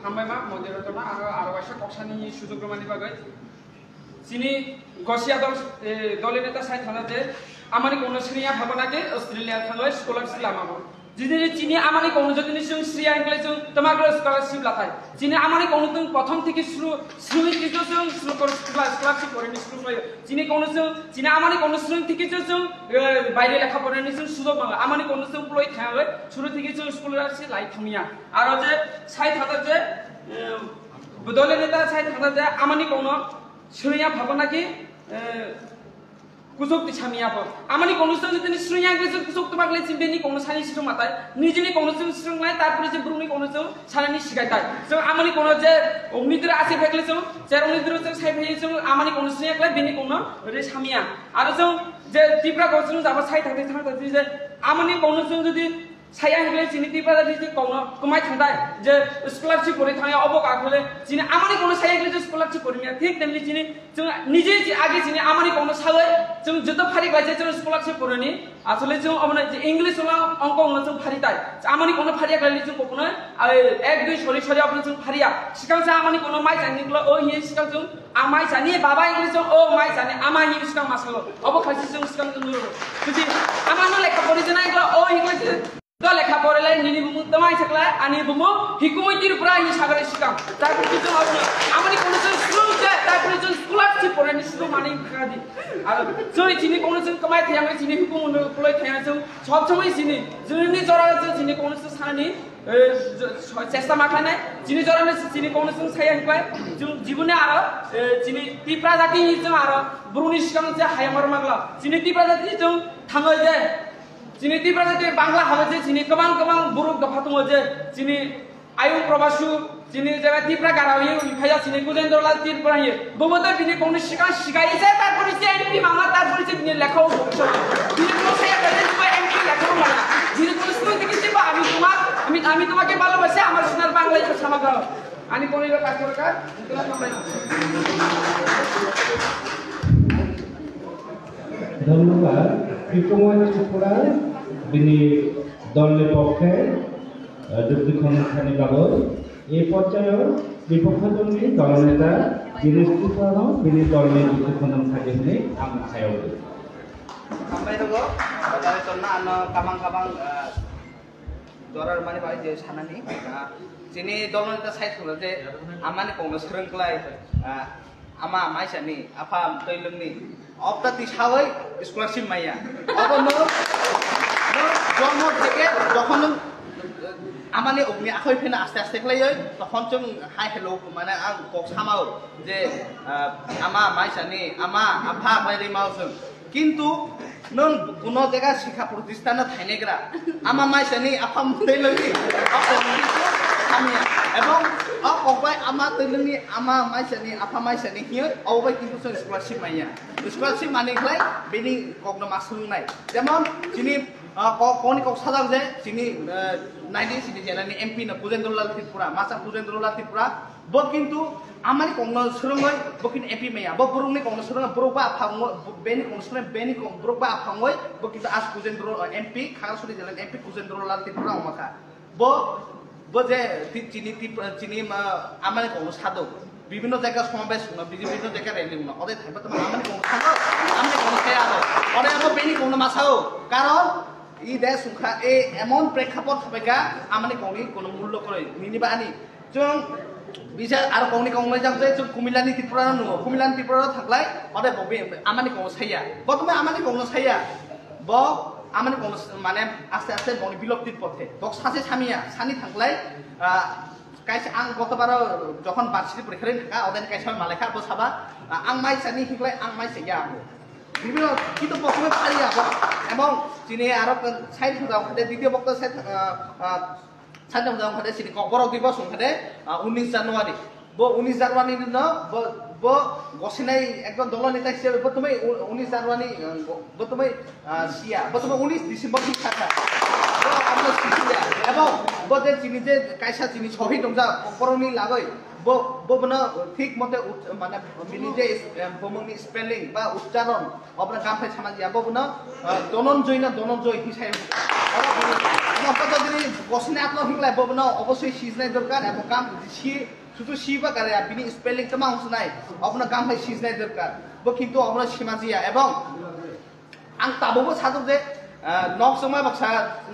Hambai ma, moderator ma, aro, aro waisa kok sani sujok rwmani bagwi. Chini Gosia dol, eh, doli neta sai thana je, amani kono sriya habana ke Australia thangoi scholarship lama bo. Jini chini amani kono jodi ni sung sriya hingkle sung tamagra scholarship lathai. Chini amani kono tung prothom thiki sru, sru thiki sung sru kor scholar-, scholarship pore ni sung khlai. Chini kono sung, chini amani kono sung thiki sung, eh, baire lekha pore ni sung sujok manga. Amani kono sung puloi thangoi sru thiki sung scholarship lai thangya. Aro je sai thana je, eh, doli neta sai thana je, amani kono Srwngya phago naki, eh, kusuk ti samya pho. Amani kono song jodi srwngya kle song kusuk tuma kle sing bini kono sani srwng matai. Nijini kono song srwng lai, tarpore je bruni kono song sanani sigai tai. Song amani kono je, oh, midra ase phekle song, cherong nidra song sai phai song, amani kono srwngya kle bini kono re samya. Aro song je Tipra kono song jaba sai thakte thang thakte je amani kono song jodi Saya hingkle chini Tipra jati je kokno kwmai thangtai, je scholarship pori thangya obo kakhole chini amani kokno saya hingkle je scholarship pori maya. Thik temni chini chwng nije je age chini amani kokno sawi chwng joto phari klaijak chwng scholarship poroni. Asole chwng obono je English wngma ongko wngma chwng phari tai. Amani kokno phariya khlaile chwng kokno ai ek dui sori sori abono chwng phariya. Sikang sa amani kokno mai changni klo o hiye sikang chwng amai chani baba English o mai chani ama hiye sikang masalo. Obo khaisi chwng sikang chwng nuro. Jadi amano lekha pori jana klo o English Do lekha pore lai nini bumung tamai sakla, ani bumung hikumui Tripura ni sagari sikang. Tarpor ki jong abono, amani kono jong srung je, tarpor jong scholarship pore ni srung mani khadi. Aro, joi chini kono jong kamai thayang, chini hukum uno kulai thayang jong, sob somoi chini, joni jora jong chini kono jong sanani, eh, jo-, so-, chesta ma khlainai, chini jora ni chini kono jong saya hibai, jong jibone aro, eh, chini Tripura jati ni jong aro, buruni sikang je hayamar magla, chini Tripura jati jong thangai je, Chini Tripura jati Bangla habo je chini kwbang kwbang borok dopha tongo je chini ayung Probasu, chini jaga Tripura gara ye phaya chini Kujendra Lal Tripura ye. Bobo to bini kongni sikang sikai je tarpore je M P mama tarpore je bini lekha o boksa. Bini kono saya kare je M P lekha o mala. Bini kono sunu dikhi je ba ami toma, ami, ami tomake bhalobasi amar sonar Bangla ye sama karo. Ani kono iba kaজ দরকার, jitla sampai. ধন্যবাদ। হিকুময় Tripura bini dolni pokhe, eh, যুক্তি খণ্ডন khaini bagwi. Ei porjaio bipokho dolni dolneta Dinesh Tripurano bini dolni যুক্তি খণ্ডন khaidi hwnwi ang khaio. Hambai rwgo, hambai tonna ano kabang kabang, ah, Jorar mani bai je sanani, ah, chini dolno ta sai thangla je amani kokno srwng klai, ah, ama maisani, apha twi lwngni, opta ti sawi scholarship maya. Obo no, no, jomo theke jokhon nwng amani okni akhoi phena aste aste khlaioi, tokhon chwng hai hello, mane ang kok samao je, ah, ama maisani, ama apha bai rimao chwng. Kintu nwng kuno jaga sikha protistano thainegra, ama maisani apha mwnwi lwngwi, o kokno hamya. Ebong o kokbai ama twi lwngni ama maisani apha maisani hiyo, obo bai kintu chwng scholarship manya. Scholarship mani khlai bini kokno ma swrwngnai. Jemon chini, ah, kok, kokni kok sajak je chini, eh, nineteen sixty-seven ni M P no Kujendra Lal Tripura, masa Kujendra Lal Tripura, Bo kintu amani kokno swrwngwi, bo kintu M P maya. Bo borokni kokno swrwngwi, borok ba aphangwi, beni kokno swrwngwi, beni kok-, borok ba aphangwi, bo kintu as Kujendra, eh, M P, Khagrasuri jela M P Kujendra Lal Tripura wngma kha. Bo, bo je ti-, chini tip-, chini ma, amani kokno sado. Bibhinno jaga somabesh wngno, bibhinno jaga rally wngno. Ode thaiba tamo amani kokno sado, amani kokno saya ado. Ode abo beni kokno ma sao. Karon, i de sungkha, e emon prekhapot thapaikha, amani kokni kono mullo kwrwi. Nini ba ani. Chwng bisa aro kokni kokno jak je chwng Kumilani Tripura no nungo. Kumilani Tripura no thaklai, ode bo be amani kokno saya. Bo tongma amani kokno saya. Bo amani kokno s-, mane aste aste boni biloptir pothe. Bok sase samia, sani thaklai, ah, Kaisa ang gotobaro jokhon varsity porikha rin thangkha, odeni kaisa malai kha, bo saba, ah, ang mai sani hiklai, ang mai saiya abo. Bibino kintu bo somoi phariya bo. Ebong chini aro side hwnjak hade, ditiyo bokto side, ah, ah, side hwnjak hade chini kokborok dibo song hade, ah, unis January. Bo unis January no bo, bo gosinai ekdom dolo neta hisabe bo tumai u-, unis January, ah, bo tumai ah, siya, bo tongma unis December ni sakha. Bo amno sisiya. Ebo, bo je chini je kaisa chini sohi dongja, borokni lagoi. Bo, bo bono thik mote ut-, mane bini je is-, em, bumungni spelling ba uchcharon, obra gamphai sana jiya, bo bono, ah, Dhananjay na Dhananjay hisai. Oro bini, abo kota dini gosini atlo hinglai, bo bono obosoi sijnai dorkar, ebo gam si, sudu si ba kare, bini spelling tama husnai, obono gamphai sijnai dorkar. Bo kintu obono sima jiya, ebong Ang tabukbo sajak je, ah, nok chwngma baksa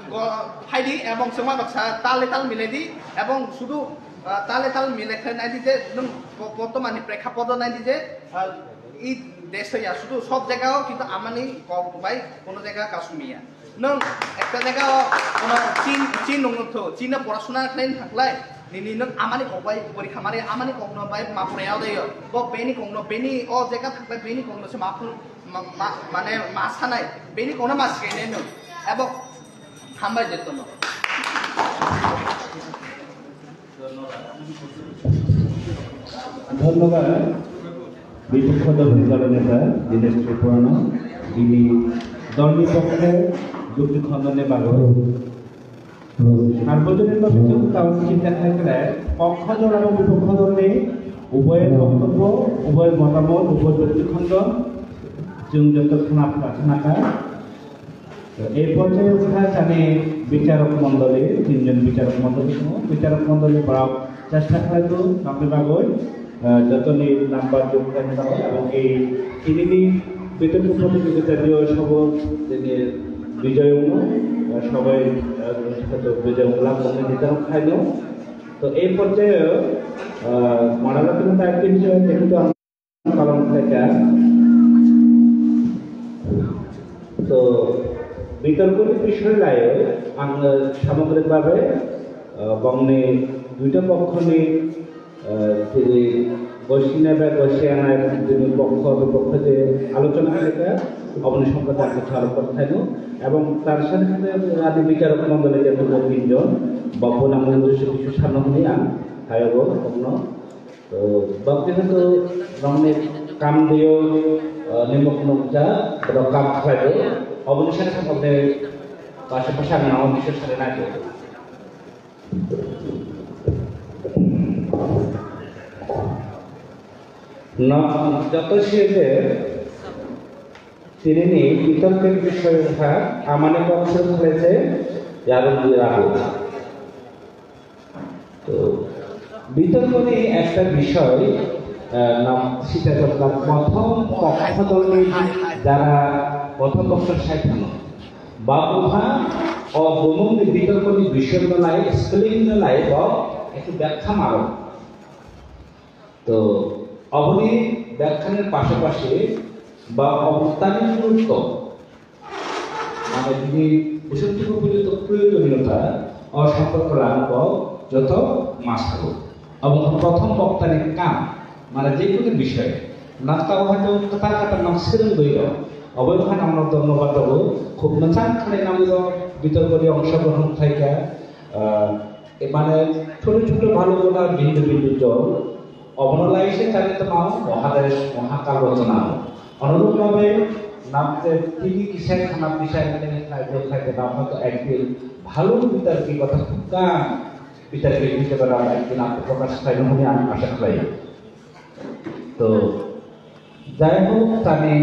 go-, phaidi, ebong chwngma baksa tal le tal milai di, ebong sudu, ah, tal le tal milai khe nai di je, nwng bo-, bortomani prekhapodo nai di je, ah, i desh ya, sudu sob jaga o kintu amani kok bai kono jaga kasumi ya. Nwng ekta jaga o kono chin, chin nung tho, chin no porasuna khlai thaklai, nini nwng amani kok bai porikha mari, amani kok no bai ma pore ya dai yo. Bo beni kok no, beni o jaga thaklai beni kok no se ma phung Ma-, ma-, mane ma sanai, bini kono ma sikai nai nwng. Abo hambai je tono. ধন্যবাদ। বিপক্ষ দলের দলনেতা দীনেশ ত্রিপুরানো, যিনি দলনি পক্ষে যুক্তি খণ্ডনে বারো সার্বজনীনভাবে যুক্ত চিন্তা থাকলে পক্ষদল এবং বিপক্ষদল নেই, উভয়ের বক্তব্য, উভয়ের মতামত, উভয় যুক্তিখণ্ডন जों যত खोना खोनाखा। তো এই পর্যায়ে উঠা জানি বিচারক মণ্ডলী, তিনজন বিচারক মণ্ডলী সহ বিচারক মণ্ডলী বরাক চেষ্টা খাইতো নামে বাগই, আহ, যতনি নাম্বার যোগ করে নিতে হয় এবং এই তিনটি বিতর্ক প্রতিযোগিতা দিয়ে সব তিনি বিজয় হবো, আহ, সবাই, আহ, হয়তো বিজয় লাভ করতে নিতে খাইলো। তো এই পর্যায়ে, আহ, মডারেটর দায়িত্ব হিসেবে যেহেতু পালন khlaikha. To bitorkoni bisoi lai ang, eh, samogrikbhabe, eh, bongni duita pokhoni, eh, tini gosinai bai gosiyanai bini pokho bipokho je alochona khlaikha, oboni somporde ang kisa aro kotha khlaino. Ebong tar sani sani ani bicharok mondoli je tongo tinjon, bokbo nang mui kisu sanna hwnwi ang hai obo bokno. To, baptizo to nongni kam diyo, eh, nimok nukja, to kam khlai do. Oboni saka sakokni pasha pasha ang nang biswas sari nai do. No, joto siye je, tini ni bitorkor bisoy wngkha, amani kok suru khlai se, yarung di rahu. তো বিতর্ক নিয়ে একটা বিষয়, আহ, নাম সেটা হলো প্রথম পক্ষদলনি যারা প্রথম পক্ষ সাইড হলো বা উহা ও বমুংনি বিতর্ক নিয়ে বিষয় নলায়, স্পেলিং নলায় বা একটু ব্যাখ্যা মারো। তো অবনি ব্যাখ্যানের পাশাপাশি বা অবতারণের গুরুত্ব মানে bini bisingtwi upojukto proyojoniota o somporke lamao joto ma sago. Abo wngkha prothom boktani kam, mane je kono bisoi. Nokta o hoito kwtal kwtal nok swrwngwi rw. Obo wngkha nokno dhonnobad rw. Khub mwchang khlai nang rw bitorkoni ongshogrohon khlaikha. Ah, e mane chhoto chhoto bhalo bona bindu bindu jol. Obono lai se chari tongmao Mohadesh Mohakal Rachona. Onurupbhabe namte tini kisai khana pisai nini khlai bo khlai tongmao to ekdin bhalo bitarki kotha khub kam bitarki hijebe nang ekdin aprokash khlaino hwnwi ang asha khlai. To, যাই হোক, tani,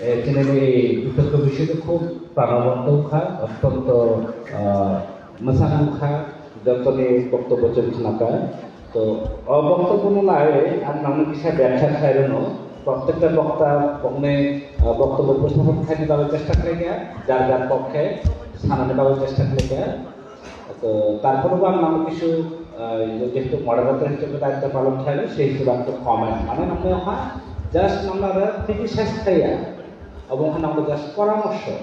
eh, tini ni bitorko bisoi no khub pranabonto wngkha, ottonto, ah, mwchang wngkha, jotoni boktobbo chwng khnakha. To, o boktobbo no lai ang nangno kisa byakya khlai rwno. Prottekta bokta bokni, ah, boktobbo uposthapon khlaina bagwi chesta khlaikha, jar jar pokkhe sanani bagwi chesta khlaikha. To, tarpore bo ang nangno kisu, ah, jehetu moderator hisebe daitto palon khlaio, sei hisebe ang to comment. Mane nangno ha, just nangno aro criticize khlaiya. Obo wngkha nangno just poramorso.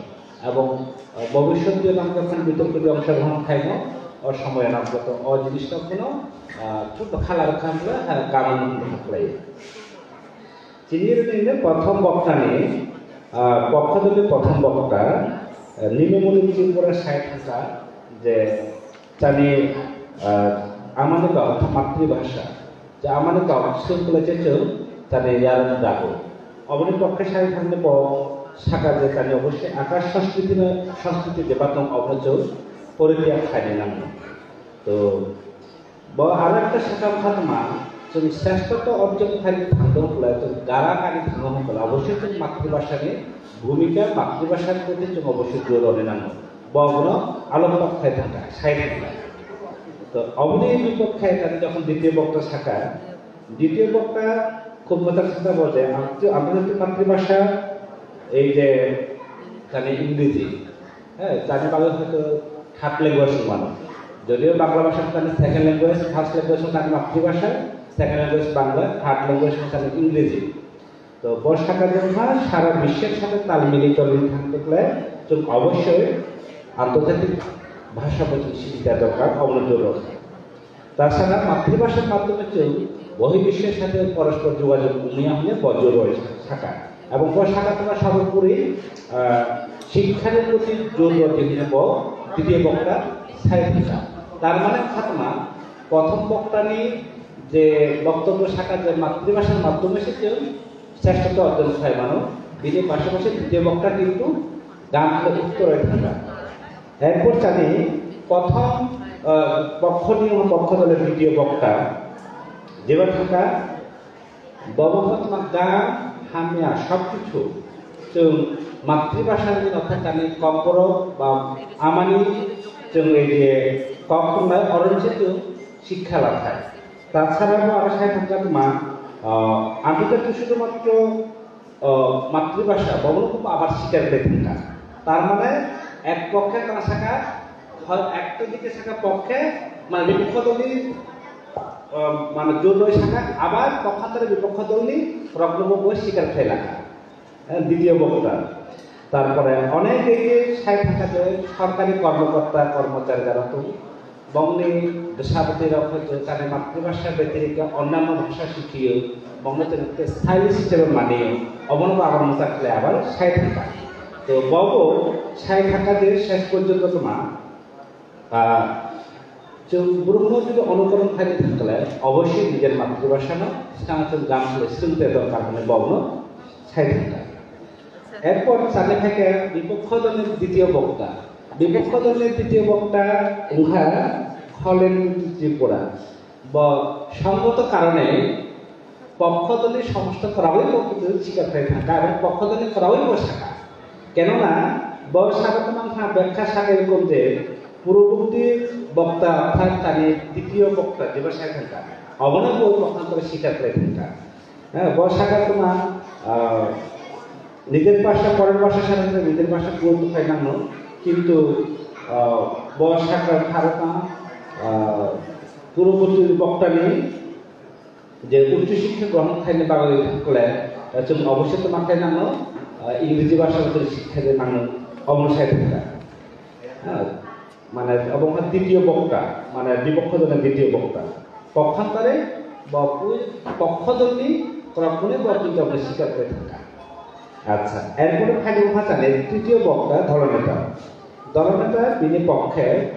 Ebong, ah, bobissote nangno jokhon bitorko twi ongshogrohon khlaino, O somoy nang koto o jinis no kono, ah, chuddo khala rwkha hwnle, ha, karon wngkha khlai. Chini rwni hwnle prothom boktani, ah, pokho doli prothom bokta, ah, Nimamoni Tripura sai thangkha je chani, ah, amani kok matri bhasha. Je amani kok swngkhlai se chwng tani yarwng dago. Oboni pokhe sai thangni bo saka je tani obosi akash sanskriti no, sanskriti jeba tong obono chwng porityag khaina nango. To bo aro ekta saka khatma chwng sreshtoto orjon khaina thangdo hwnkhe chwng gara kani thango hwnkhe obosi chwng matribhasha ni bhumika, matribhasha ni proti chwng obosi jor rwna nango. Bo abono alopak khai thangkha, sai thangkha. To oboni bipokhe tani jokhon ditiyo bokta saka, ditiyo bokta khub motor saka bo je, ang, ang, আন্তর্জাতিক মাতৃভাষা এই যে জানি ইংরেজি, হ্যাঁ, জানি বাংলা হয়তো third language সমান। যদিও বাংলা ভাষা তাদের সেকেন্ড ল্যাঙ্গুয়েজ, ফার্স্ট ল্যাঙ্গুয়েজ তাদের মাতৃভাষা, second language Bangla, third language তাদের ইংরেজি। তো বর্ষাকাল যখন হয়, সারা বিশ্বের সাথে তাল মিলিয়ে চলতে থাকতে গেলে চুন অবশ্যই আন্তর্জাতিক ভাষা বলতে শিক্ষিতা দরকার, অবনতি দরকার। তাছাড়া মাতৃভাষার মাধ্যমে চুন বহির্বিশ্বের সাথে পরস্পর যোগাযোগ উন্নয়ন হলে বজ্র রয়েছে শাখা এবং ক শাখা তোমার সর্বোপরি আহ, শিক্ষার প্রতি জোর দেওয়া বিভিন্ন ব-, দ্বিতীয় বক্তা সাইড হিসাব। তার মানে খাতনা প্রথম বক্তানি যে বক্তব্য শাখা যে মাতৃভাষার মাধ্যমে সে কেউ শ্রেষ্ঠত্ব অর্জন হয় মানো, বিনি পাশাপাশি দ্বিতীয় বক্তা কিন্তু গান করে উত্তর হয়ে থাকা। এরপর জানি প্রথম আহ, পক্ষ নিয়ে পক্ষ দলের দ্বিতীয় বক্তা যেবার থাকা Bobo kothoma gan hamya sob kichu chwng matribhasha ni nokha tani kokborok ba amani chwng ei je kok wngnai oro se chwng শিক্ষা লাভ হয়। তাছাড়া aro sai thangkha tma, ah, আমি তো শুধুমাত্র, ah, মাতৃভাষা, bobo no abar স্বীকার khlai thangkha। তার মানে এক পক্ষে তারা শাখা, হয় একটা দিকে শাখা পক্ষে, মানে বিপক্ষ দলই, আহ, মানে জোর রয়ে শাখা, আবার পক্ষান্তরে বিপক্ষ দলই রক্তবক্ষ স্বীকার khlai lakha। হ্যাঁ, দ্বিতীয় বক্তা। তারপরে অনেক এই যে সাই থাকা যে সরকারি কর্মকর্তা, কর্মচারী যারা তো বংনি দশাপতি রক্ষা যে তাদের মাতৃভাষা ব্যতিরিক্ত অন্যান্য ভাষা শিখিয়ে বংনি স্টাইলিশ হিসেবে মানিয়ে অবনব আবার মোতা খেলে আবার সাই থাকা। তো বব সাই থাকা যে শেষ পর্যন্ত তোমার, আহ, চুন ব্রহ্ম যদি অনুকরণ খালি থাকলে অবশ্যই নিজের মাতৃভাষা না, সেখানে চুন গান শুনে শুনতে দরকার মানে বব সাই থাকা। এরপর সাথে থাকে বিপক্ষ দলের দ্বিতীয় বক্তা। বিপক্ষ দলের দ্বিতীয় বক্তা উহা খলেন ত্রিপুরা। ব-, সঙ্গত কারণে পক্ষ দলের সমস্ত করাবই পক্ষ দলের স্বীকার করে থাকা এবং পক্ষ দলের করাবই বসে থাকা। কেননা বয়স আগত মাংখা ব্যাখ্যা সাথে এরকম যে পূর্ববর্তী বক্তা অর্থাৎ তার দ্বিতীয় বক্তা যেবার সাথে থাকা অবনব পক্ষান্তরে স্বীকার করে থাকা। হ্যাঁ, বর্ষাকাল তোমার, আহ, নিজের ভাষা, পরের ভাষার সাথে সাথে নিজের ভাষা পূরণ হয় না, কিন্তু, আহ, বর্ষাকাল ভারত, আহ, পূর্ববর্তী বক্তা নেই যে উচ্চশিক্ষা গ্রহণ খাইলে বাঙালি থাকলে, আহ, তুমি অবশ্যই তোমাকে জানো, আহ, ইংরেজি ভাষার ভিতরে শিক্ষা দিয়ে মানুষ অবশ্যই থাকবে। হ্যাঁ, মানে, এবং দ্বিতীয় বক্তা, মানে, বিপক্ষ দলের দ্বিতীয় বক্তা। পক্ষান্তরে বা ওই পক্ষ দলনি কখনোই বা কিন্তু আমরা স্বীকার করে থাকা। আচ্ছা, এরপরে খালি ওখানে জানে তৃতীয় বক্তা দলনেতা। দলনেতা তিনি পক্ষে,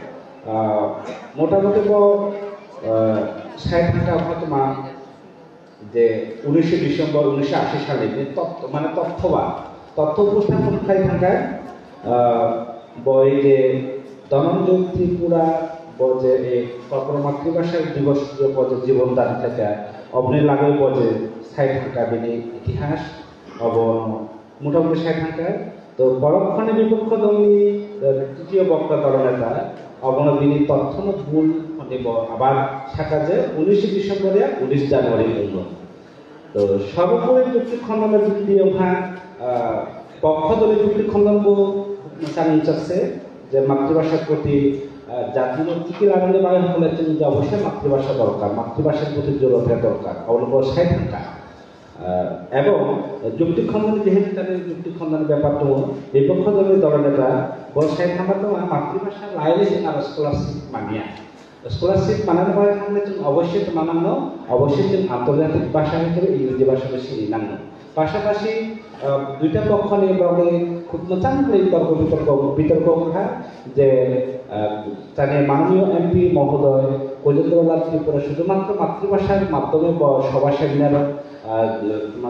আহ, মোটামুটি ব-, আহ, ষাট ঘন্টা ঘটনা যে উনিশে ডিসেম্বর উনিশশো আশি সালে যে তথ্য, মানে তথ্যবাদ, তথ্য উপস্থাপন খাই থাকায়, আহ, বই যে ধনঞ্জয় ত্রিপুরা ব যে এই কর্পোরেট মাতৃভাষা দিবস যে ব যে জীবন দান থেকে অবনি লাগে ব যে সাই থাকা বিনি ইতিহাস অব মোটামুটি সাই থাকা। তো পরক্ষণে বিপক্ষ দলনি, আহ, তৃতীয় বক্তা দলনেতা অবন বিনি তথ্য ভুল হনিব আবার থাকা যে উনিশে ডিসেম্বরে উনিশ জানুয়ারি হইব। তো সর্বোপরি যুক্তি খণ্ডনের যুক্তি ওখান, আহ, পক্ষ দলের যুক্তি খণ্ডন বো চালু চাচ্ছে যে মাতৃভাষার প্রতি, আহ, জাতীয় কি কি লাগানো লাগে হলে তুমি যে অবশ্যই মাতৃভাষা দরকার, মাতৃভাষার প্রতি জোর দেওয়া দরকার, অবলম্বন সাই থাকা। আহ, এবং যুক্তি খণ্ডন যেহেতু তাদের যুক্তি খণ্ডনের ব্যাপার তো বিপক্ষ দলের দলনেতা Bo sai thangma tong ang matribhasha laile chwng aro scholarship manya. Scholarship manani bagwi thangle chwng obossoi tongma nangno, obossoi chwng antorjatik bhasha hisabe Ingreji bhasha bo sini nangno. Pasapasi, ah, duita pokhoni bagwi khub mwchang khlai torko bitorko, bitorko wngkha je, ah, chani mananiyo M P mohodoy Kojendra Lal Tripura sudhumatro matribhashar madhyome bo sobha seminar, ah,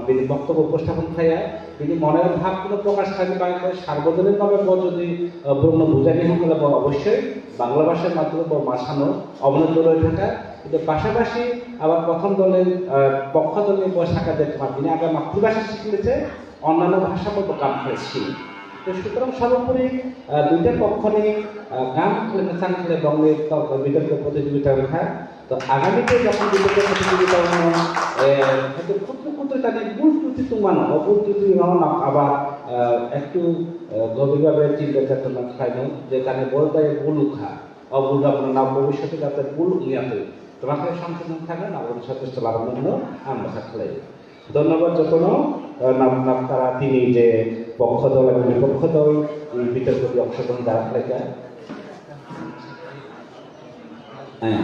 bini boktobbo uposthapon khaiya. Bini moner bhab no prokash khaina bagwi sarbojonin bhabe bo jodi, ah, borokno bujani hwn khe bo obossoi Bangla bhasha madhyome bo ma sano, obono doroi thangkha. Kintu pasapasi abar prothom dolni, ah, pokkho dolni bo sakha je tma bini aga matribhasha sikle je onnanno bhasha bo kam khlai si. To sutorang sarupori, ah, duita pokkhoni, ah, kam khlai mwchang khlai bongni torko bitorko protijogita wngkha. To agami te jokhon bitorko protijogita wngmano, eh, hoyto khutru khutru tani bul truti tongmano, o bul truti rok no abar, ah, ektu, ah, gobir bhabe chinta chetona khlaino je tani bol bai bul wngkha. O bul rok no na bobishote jate bul wngya twi. Tma khe samsung thangna na bol sochesto labangno ang bwkha khlai. Dhonnobad jotono, eh, nam, nam tara tini je pokho dol, bini pokho dol, eh, bitorko di ongshogon dara khlaika. Eh.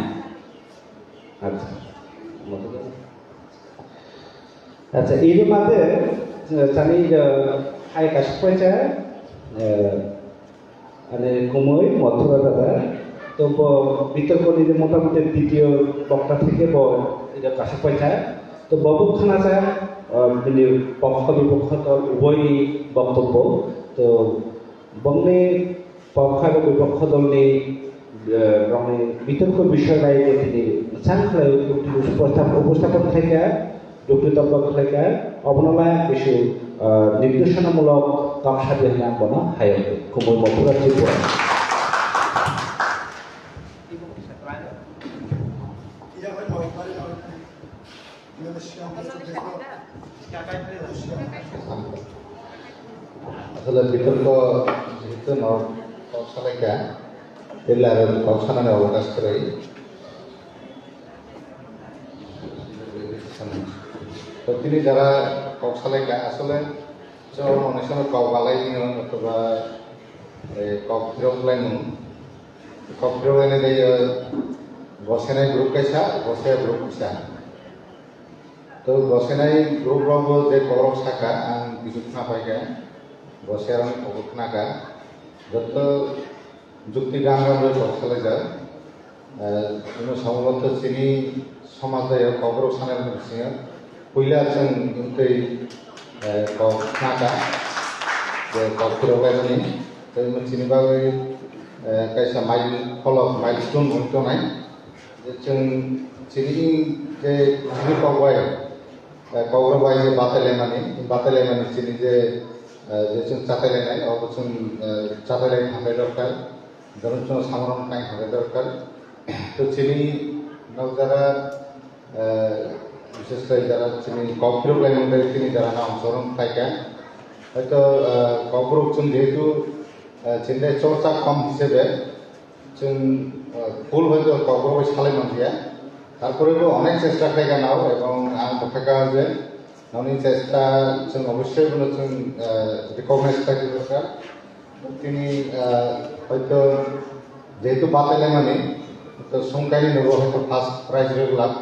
Acha. Acha, ini mate, eh, chani, eh, hai kasuk paisa, eh, Ani kumui Mathura dada, to bo bitorko ni motamoti ditiyo bokta theke bo ida kasuk paisa, to bo bo khana sa, ah, bini pokho bipokho dol uboi ni boktobbo, to bongni pokho eba bipokho dol ni, eh, rokni bitorko bisoy lai je tini mwchang khlai uposthap-, uposthapon khlaikha. Dukti toktok khlaikha, obono laya kisu, ah, nirdesanamulok kok sabi hwnwi ang bono hayung kumui Mathura Tripura. Asole bitorko jehetu no kok salaikha, tei laya kok sanani obono kwrwi. To tini jara kok salai ka asole, so mone sono kok balai ni othoba, eh, kok phirok lai nung. Kok phirok lai nai dai, eh, gosenai group kaisa, gosai group kaisa. To gosenai group rok bo je kok rok saka ang bisu khna pai ka, gosai rok kok khna ka. Joto Jukti gan gan rok kok salaijak. Eh, ino samunglo to chini somaj daya kok rok sanai rok singa. Puila chwng wngtwi, eh, kok naka. Je kok phirok laimani. Tei chini bagwi, eh, kaisa mile pholok, milestone wng tongnai. Je chwng chini je chini kok bai, eh, kok rok bai je batai laimani, batai laimani chini je, eh, je chwng chatai lainai, obo chwng, eh, chatai lai thangbai rok kha. Dorong chwng samung rok nai hwnwi dorkar. To chini nok jara, eh, bishes khlai jara chini kok phirok lai mung tei chini jara na ongsorong khlai kha. Hoito, eh, kok phirok chwng jehetu, eh, chini tei chorcha kom hisabe chwng, eh, full hoito kok phirok bai salai manliya. Tarpore bo onek chesta khlai kha nao ebong ang bwkha kha je noni chesta chwng obossoi bono chwng, eh, recognize khlai dorkar. Tini, ah, hoito jehetu batai laimani, to songkaini nogo hoito first prize rwgwlak,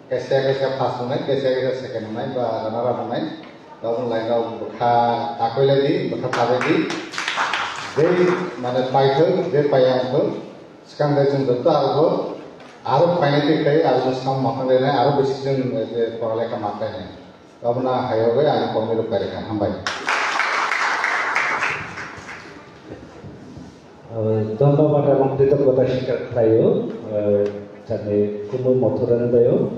kaisa kaisa first wngnai, kaisa kaisa second wngnai, ba runner up wngnai, toboni lainao bwkha takoilai di, bwkha tabai di, jei mane paithok, je paiya wngthok, swkang de chwng joto aro, aro painai twi khlai, aro chwng swkang ma tanglainai, aro bisi chwng je poralekha ma khlainai. Aboni hayogwi ani kokni rwkha rwkha. Hambai. Eh, dhonnobad ebong kritoggota sikar khlaio, eh, chani Kumui Mathura ni dayo.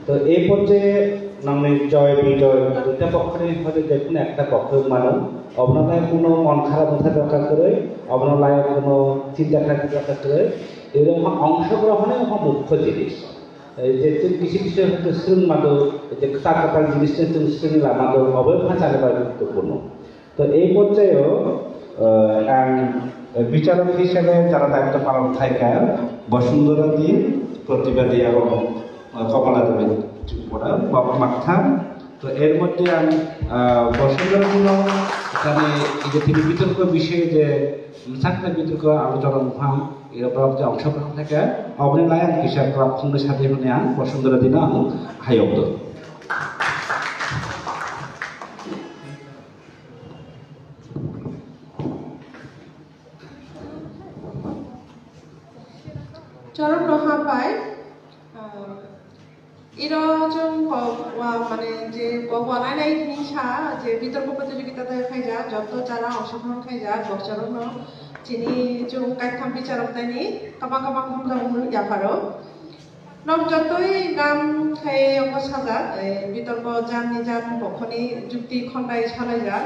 To ei porjaye nangni joy bijoy duita pokhoni hoide jekunu ekta pokhoi mano. Obono nai kuno mon kharap wngkha dorkar kwrwi, obono lai kuno chinta khlai dorkar kwrwi. Erokma ongshogrohon wngkha mukho jinis. Ei je chwng kisi kisi hwnkhe swrwng mado, ei je kwtal kwtal jinis no chwng swrwngwi lama do, obo wngkha chani bagwi guruttopurno. To ei porjayo, eh, ang, eh, bicharok hisabe jara daitto palon khlaikha, Bosundhara di, Pratibha di aro, eh, Kamala Devi Tripura, bok maktham. To er moddhe ang, ah, Bosundhara dino Tani, এই যে তিনি বিতর্ক বিষয়ে যে, উম, সাতটা বিতর্ক আলোচনা মুখাম, এর উপর যে অংশগ্রহণ থাকে, অবনি লায়ন কিশোর ক্লাব খন্ড সাথে হনে আং, বসুন্ধরা দিন আং, হাই অব্দ। Chorokno hambai, ah, iro chwng kok wa, mane je kok wa nai nai hwnwi sa je bitorko protijogitate khaijak, joto jara ongshogrohon khaijak, boksarokno chini chwng kaitham bicharok taini kabang kabang hamjak wngwi yapharo. Nok jotoi gam khai obo sajak, eh, bitorko jan ni jan bokhoni jukti khondai salaijak.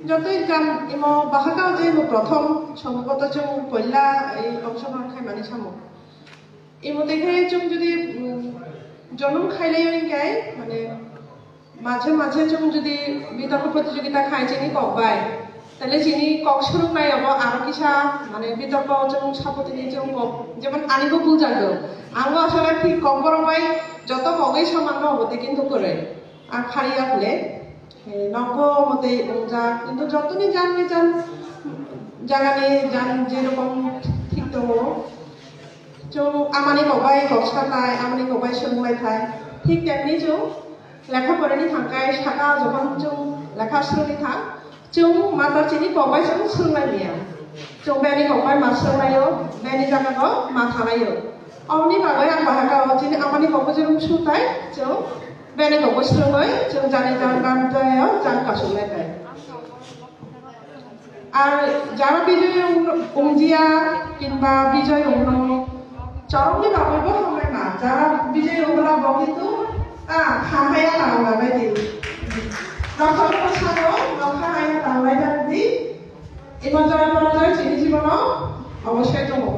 Jotoi gam imo bahaka je imo prothom, somboto chwng poila, eh, ongshogrohon khaimani samung. Imo tei khe chwng jodi, mm, jonom khailai hwnkhe, mane, Majhe majhe chwng jodi bitorko protijogita khai chini kok bai, tale chini kok swrwngnai abo aro kisa, mane, bitorko chwng sapotini chwng kok, jemon ani bo bujagw. Ang bo asole thik kok borok bai joto kogwi saman no obo tei kintu kwrwi. Ang khari ya hwle, eh, nokbo motei wngjak, kintu jotoni jan ni jan jagani jan jerokom thik tongo. Chwng amani kok bai kok satai, amani kok bai swrwng lai thai. Thik temni chwng lekha porani thang kai saka jokhon chwng lekha swrwngni thang, chwng matar chini kok bai chwng swrwng lai liya. Chwng bini kok bai ma swrwng laio, bini jaga o ma thalaio. Omoni bagwi ang bahai ka o chini amani kok bai chwng swrwng tai, chwng bini kok bai swrwngwi chwng jani jang gam jaya jang kasuk lai thai. Ar jara bijoi ong-, ongjiya kinba bijoi ongno chorokni bagwi bo hambai ma. Jara bijoi ongla bo kintu, ah, kha haya tangla bai di. Nokha ko sano, nokha haya tangla bai di. Imo joy porajoi chini jibono oboshoi tongo.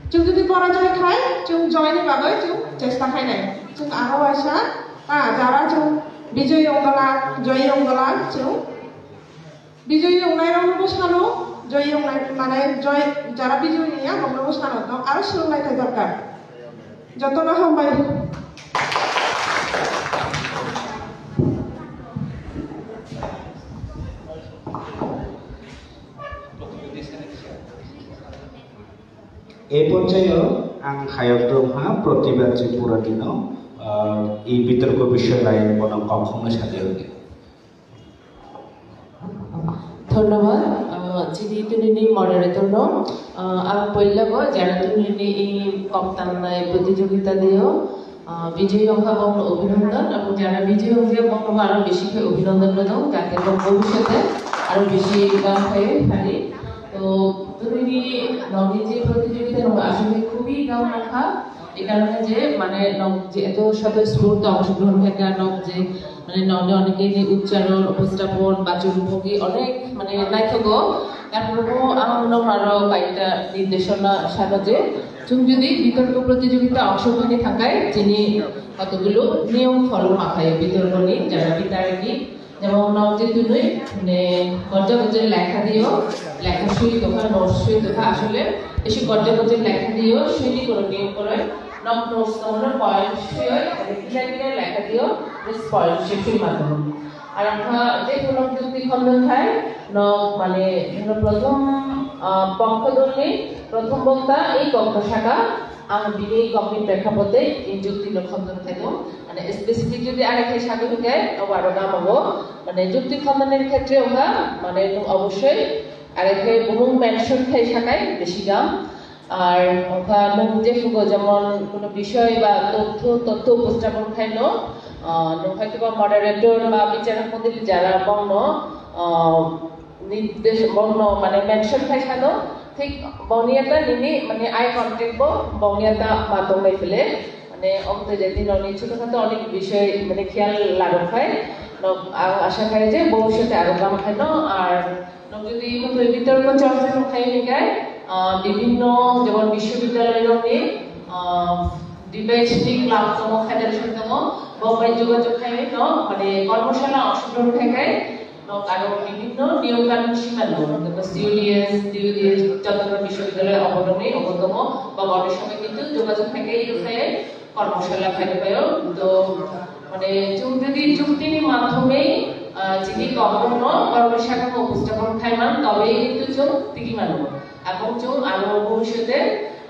Chwng jodi porajoi khai, chwng joy ni bagwi chwng chesta khainai. Chwng aro waisa, ah, jara chwng bijoi ongla, joy ongla chwng Bijoi wngnai rokno bo sano, joi wngnai, mane, joi, jara bijoi wngya, rokno bo sano, no, aro swrwng lai thai dorkar. Jotono hambai. এই পর্যায়েও আং হায়ক দৌহা প্রতিভা ত্রিপুরা দিন, আহ, এই বিতর্ক বিষয় লাইন বনাম কখনো সাথে হইনি। Dhonnobad, ah, chini tunini moderator no, ah, ang poila bo jara tunini i kok tangnai protijogita dio, ah, bijoy wngkha bokno obhinondon, abo jara bijoy wngya bokno aro bisi khe obhinondon rwdong, jate bok bhobishote aro bisi gam khai phari. To tunini nokni je protijogita no asole khubui gam wngkha, এই কারণে যে মানে নক-, যে এত স্বতঃস্ফূর্ত অংশগ্রহণ থাকে আর নক যে মানে ননে অনেকে যে উচ্চারণ, উপস্থাপন, বাচনভঙ্গি অনেক মানে নাইথাকো। তারপরেও আমার নক আরো কয়েকটা নির্দেশনা সাথে যে তুমি যদি বিতর্ক প্রতিযোগিতা অংশগ্রহণে থাকায় যিনি কতগুলো নিয়ম ফলো মাখায় বিতর্ক নিয়ে যারা বিতার্কিক Jemon nok je tunui, mane, gojja gojja lekha diyo, lekha sui tokha, notes sui tokha, asole, esi gojja gojja lekha diyo, sui di kono niyom koroi, nok notes tongno point sui oi, ade kile kile lekha diyo, just point sui sui matro. Ar amkha je kono jukti khondon thai, nok, mane, dhoro prothom, ah, pokho dolni prothom bokta ei kokno saka, ang bini kokni prekkhapote ei jukti no khondon khaino, mane, specific jodi age khe sadi hwnkhe, obo aro gama bo, mane, jukti khondonni khetre wngkha, mane, nwng obossoi age khe bumung mention khai sakai besi gam. Ar wngkha nwng je phugo jemon kono bishoy ba totho, totho upostapon khaino, ah, nwng hoi khe ba moderator ba bichar mondoli jara bongno, ah, nirdesh bongno mane mention khai sano, thik bongni ekta nini mane eye contact bo bongni ekta ma tong lai phile, mane omo to je din oni choto khato onek bishoy mane khiyal larok khai, no, ang asha khai je bhobishote aro kam khai no, ar no jodi motoi bitorko chorcha no khai ni kai, ah, bibhinno jemon bishwobidyaloy rokni, ah, diversity club tongo, federation tongo, bo bai jogajog khai no mane kormoshala ongshogrohon khai khai, Nok aro bibhinno niyom kanun sima no, jemon C U D S, D U D S, Chandra Bishwavidyalaya obotonwi obo tongo, ba onek somoy kintu jogajog khai khai, khai kormoshala khai phaio. To, mane, chwng jodi juktini madhyome, Ah, chini kokborokno borokni sakao upostapon khai man, tobwi hintu chwng tigi mano. Abong chwng aro bhobishote,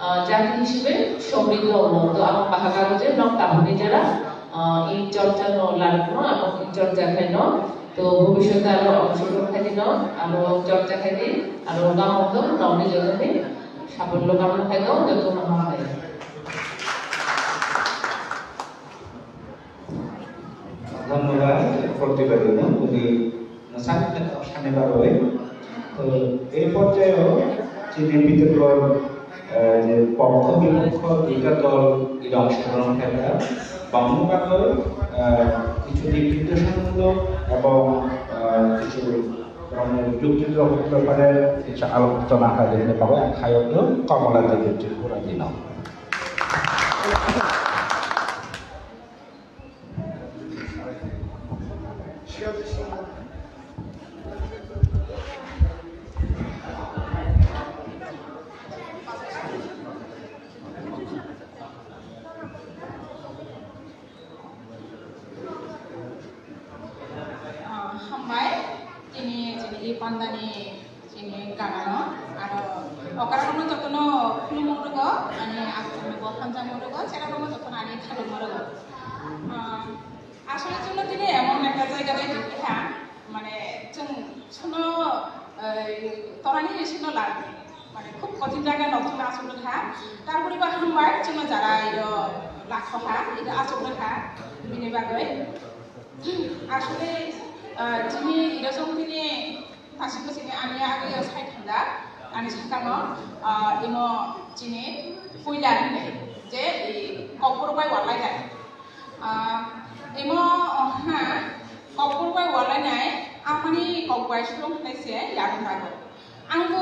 ah, jati hisebe somriddho wngno. To abong bahai kha je nok tabukni jora, ah, i chorcha no larwkno, abong i chorcha khaino. To bhobishote aro ongsogron khaidi no, aro chorcha khaidi, aro gamokno nokni jotoni safollo kamna khaino, jotono hambai. Dhonnobad, protibadi no, bini mwchang khe kok sani bagwi. To, ei porjayeo chini Bitarbor, eh, je pokho bipokho duita dol iri ongsogron khlaikha. Bangni bagwi, eh, kichu dik nirdesanmulok ebong, eh, kichu borokni jukti jok bepare kichu alochona khlaina bagwi ang khayokno Komala Devi Tripura dino. Ah, hambai, tini, tini i pandani Chini gana no, aro okra rokno jotono khulumung rwgo, ani aswk bo hamjakmung rwgo, chera rokno jotono ani khalumung rwgo. Ah, asole chwngno tini emon ekta jaiga bai tongkha, mane chwng chwngno, eh, torani chwngno lal, mane khub kothin jaiga no chwngno aswk rwkha, tarpore bo hambai chwngno jara iro lakhokha, iro aswk rwkha, bini bagwi. Asole, ah, chini iro chwng tini Tasi bwswkni ani agwi o sai thangjak, ani sakano, ah, imo chini puila hinwi je, i, kokborok bai walainai. Ah, imo, oh, ha, kokborok bai walainai, amani kok bai surung hinwi se yarwng dago. Ang bo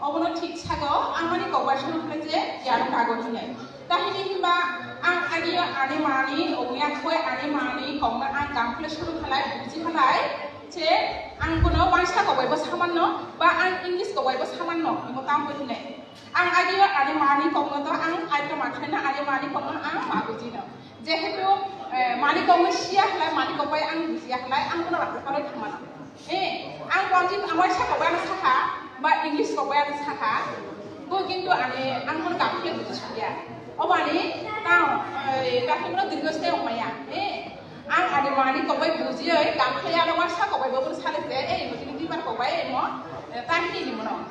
obono thik sago, amani kok bai surung hinwi se yarwng dago hinwi. Tahini hinba ang agio ani mani, oya khoi ani mani kokno ang gamkhle surung khalai, buji khalai. Se ang bono uansa kok bai bo samanno, ba ang English kok bai bo samanno, imo tamo hinai. Ang agio ani mani kokno to ang aito makhai na ani mani kokno ang ma bujino. Jehetu, eh, mani kokno siya halai, mani kok bai ang bujiya halai, ang bono rap rap rap thangmano. Eh, ang wanjin ang uansa kok bai ang sakha, ba English kok bai ang sakha, bo kintu ani ang bono gamkhle buji suya. Obani tao, eh, kahimno dirgo stay ongmaya. Eh, Ang ani mani kok bai bujioi, kam khlai ano uansa kok bai bo bwrwi sale se, ei, mo tini dibar kok bai, mo, eh, tang ni ni mono.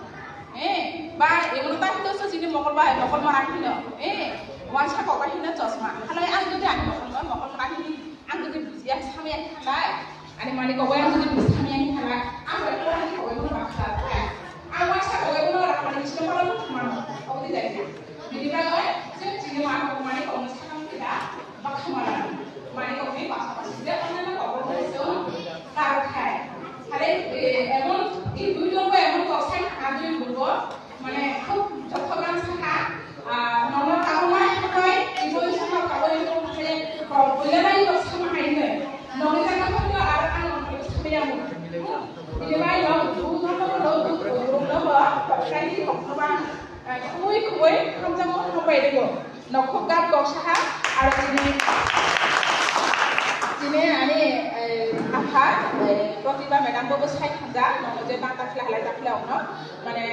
Eh, ba, eh, mono tang ni so sini mokol bai, mokol mara hino. Eh, uansa kok bai hino chosma. Halai ang jodi ani mokol bai, mokol mara hini, ang jodi bujiya samya khalai. Ani mani kok bai ang jodi buji samya khalai. Ang bai ko ani kok bai mono baksa. Ang uansa kok bai mono rakmani sino mono mano. Kok di jai. Bini bagwi, je chini mani kok mani kok sakang kida. Baksa mala, mani kokni baksa baksa je onno kokborok bai chwng kar khai. Hare, eh, emon, i dui tongo emon kok sai khna dui bugo, mane khub jothogram sakha, ah, nono tabuk ma hai, i boi sakha tabuk i tong khai, kok buya nai kok sama hai nai. Noni jaga kok yo ar ang kok sama ya mo. Ini bai lo, bu no lo, bu no lo, kok sai ni kok ba, eh, khubui khubui hamjamo hambai rego. Nokhok gap kok saha, aro chini, chini ani, eh, apha, eh, Pratibha madam bo bwsai thangjak, nono je ta ta khlai halai ta khlai ongno, mane,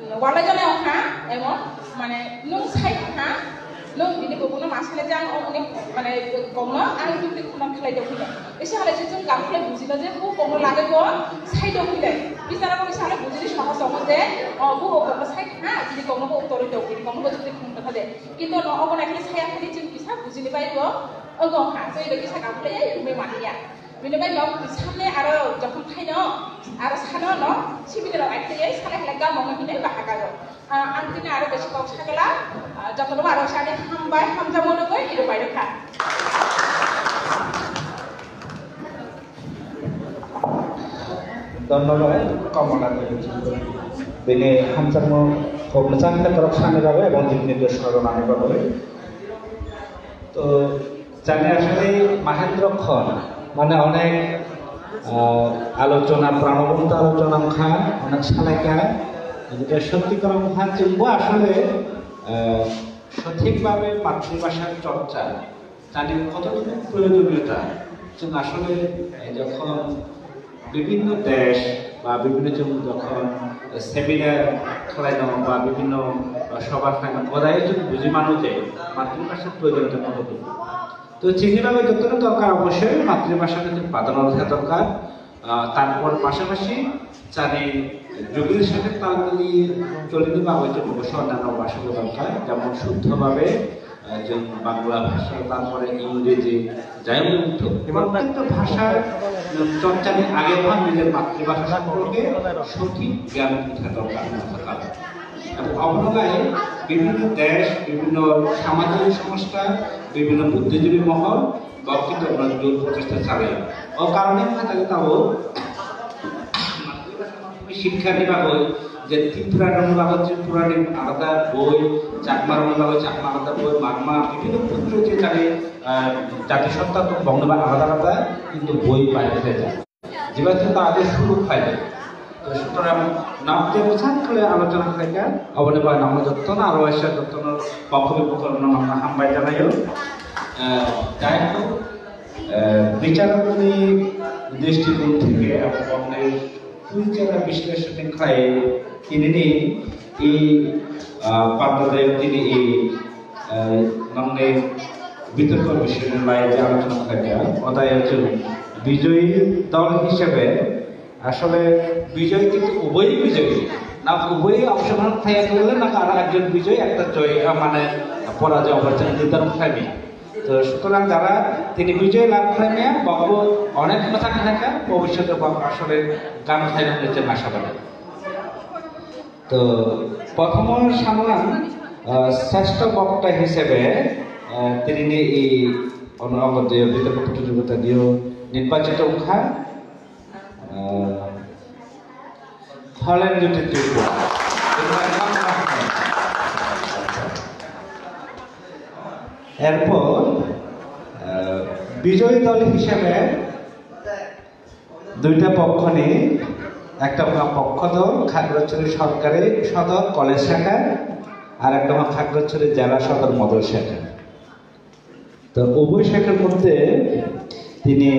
mm, walai jone ongkha, emon, mane, nung sai kha, nung bini bukuno ma sale jang ongni, mane, kokno ang jukti khuna khlai tongkhe. Ese halai se chwng gap khlai bujino je bu kokno lagaibo sai tongkhe. Bichara bo ese halai bujini sohos tongo je, o, bu kokno sai kha, bini kokno bo uttorwi tongkhe, bini kokno bo jukti khuna tongkha de. Kintu no obo naikhe saya khani chwng kisa bujini bai bo ogo ha, chwng bai kisa kam khlai ya, mui mani ya. Bini bai no samne aro jokhon khaino, aro sano no, sibini rok ai khlai ya, sale khlai ga mo hinai ba haka go. Ah, ang tini aro besi kok sagala, ah, jotono aro sani hambai hamjamo no goi iro bai rokha. Dhonnobad, Komala Devi. Bini hamjakmung kok mwchang khe borok sani bagwi ebong jibini dosha rwnani bagwi. To, jani asole Mahendra Khan, mane onek, ah, alochona, pranobonto alochona wngkha, onek salaikha. Hingke sottikorong wngkha, chwngbo asole, ah, sothik bhabe matribhasha chorcha. Jani kotokdin proyojoniyota, chwng asole, eh, jokhon, Bibhinno desh ba bibhinno chwng jokhon seminar khlaino ba bibhinno sobha khlaino, hodai chwng buji mano je matribhasha proyojonita kototduk. To chini bagwi jotono dorkar obossoi matribhasha ni pradhanyo thai dorkar. Ah, tarpor pasapasi chani jugir sathe tal mili cholini bagwi chwng obossoi onnanno bhasha bo dorkar, jemon shuddho bhabe, ah, chwng Bangla bhasha, tarpore Ingreji, jai hok, protyekta bhasha chorchani age phan nijor matribhasha somporke sothik gyan thai dorkar. Ebong obono bai bibhinno desh, bibhinno samajik songstha, bibhinno buddhijibi mohol, bokti tongna jor prochesta chalai. O karone wngkha tabo shikkha ni bagwi je Tripura ni bagwi Tripura ni alada boi, Chakma ni bagwi Chakma alada boi, Mangma bibhinno putro je jati, ah, jati sotta tong bongni bagwi alada alada kintu boi bai khlai jak. Jiba chwng ta age suru khlai de. To sutorang nang je bwsang khle alochona khlai kha, oboni bai nang jottono aro waisa jottono pokho bipokho no nang hambai janaio. Eh, jai hok, eh, bicharakni dristikono theke abo kokni future bisleshon khlai tinini i, ah, panda dayo tini i, ah, nangni bitorko bisoyni lai je alochona khlai kha, odai chwng bijoyi dol hisebe asole bijoy kintu uboi bijoy. Na uboi option thaya thangile na aro ekjon bijoy ekta joy, ah, mane porajoy option nirdaron khlai maya. To sutorang jara tini bijoy lab khlai maya, bokbo onek kwthang khlai kha, bhobisyote bok asole gam khlai nang je asabadi. To prothomo samung ang, ah, shrestho bokta hisebe, ah, tinini i ono ogo diyo bitorko protijogitatio nirbachito wngkha, ah, Holen Jyoti Tripura. Erpor, ah, bijoyi dol hisebe দুইটা পক্ষনি, একটা হলো পক্ষ দল খাগড়াছড়ি সরকারি সদর কলেজ শাখা, আর একটা হলো খাগড়াছড়ি জেলা সদর মডেল শাখা। তো উভয় শাখার মধ্যে তিনি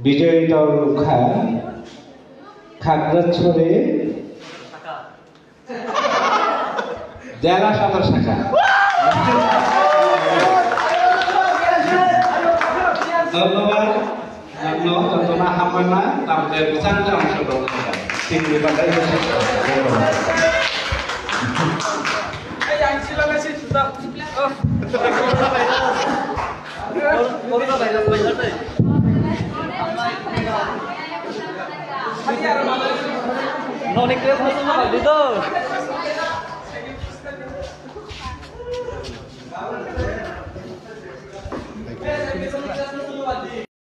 বিজয়ী দল রক্ষা খাগড়াছড়ি জেলা সদর শাখা। ধন্যবাদ। Nokno jotono hambai ma, tamte bwsang jora ang sabo. Sini batai. Noni kre phone ma dito.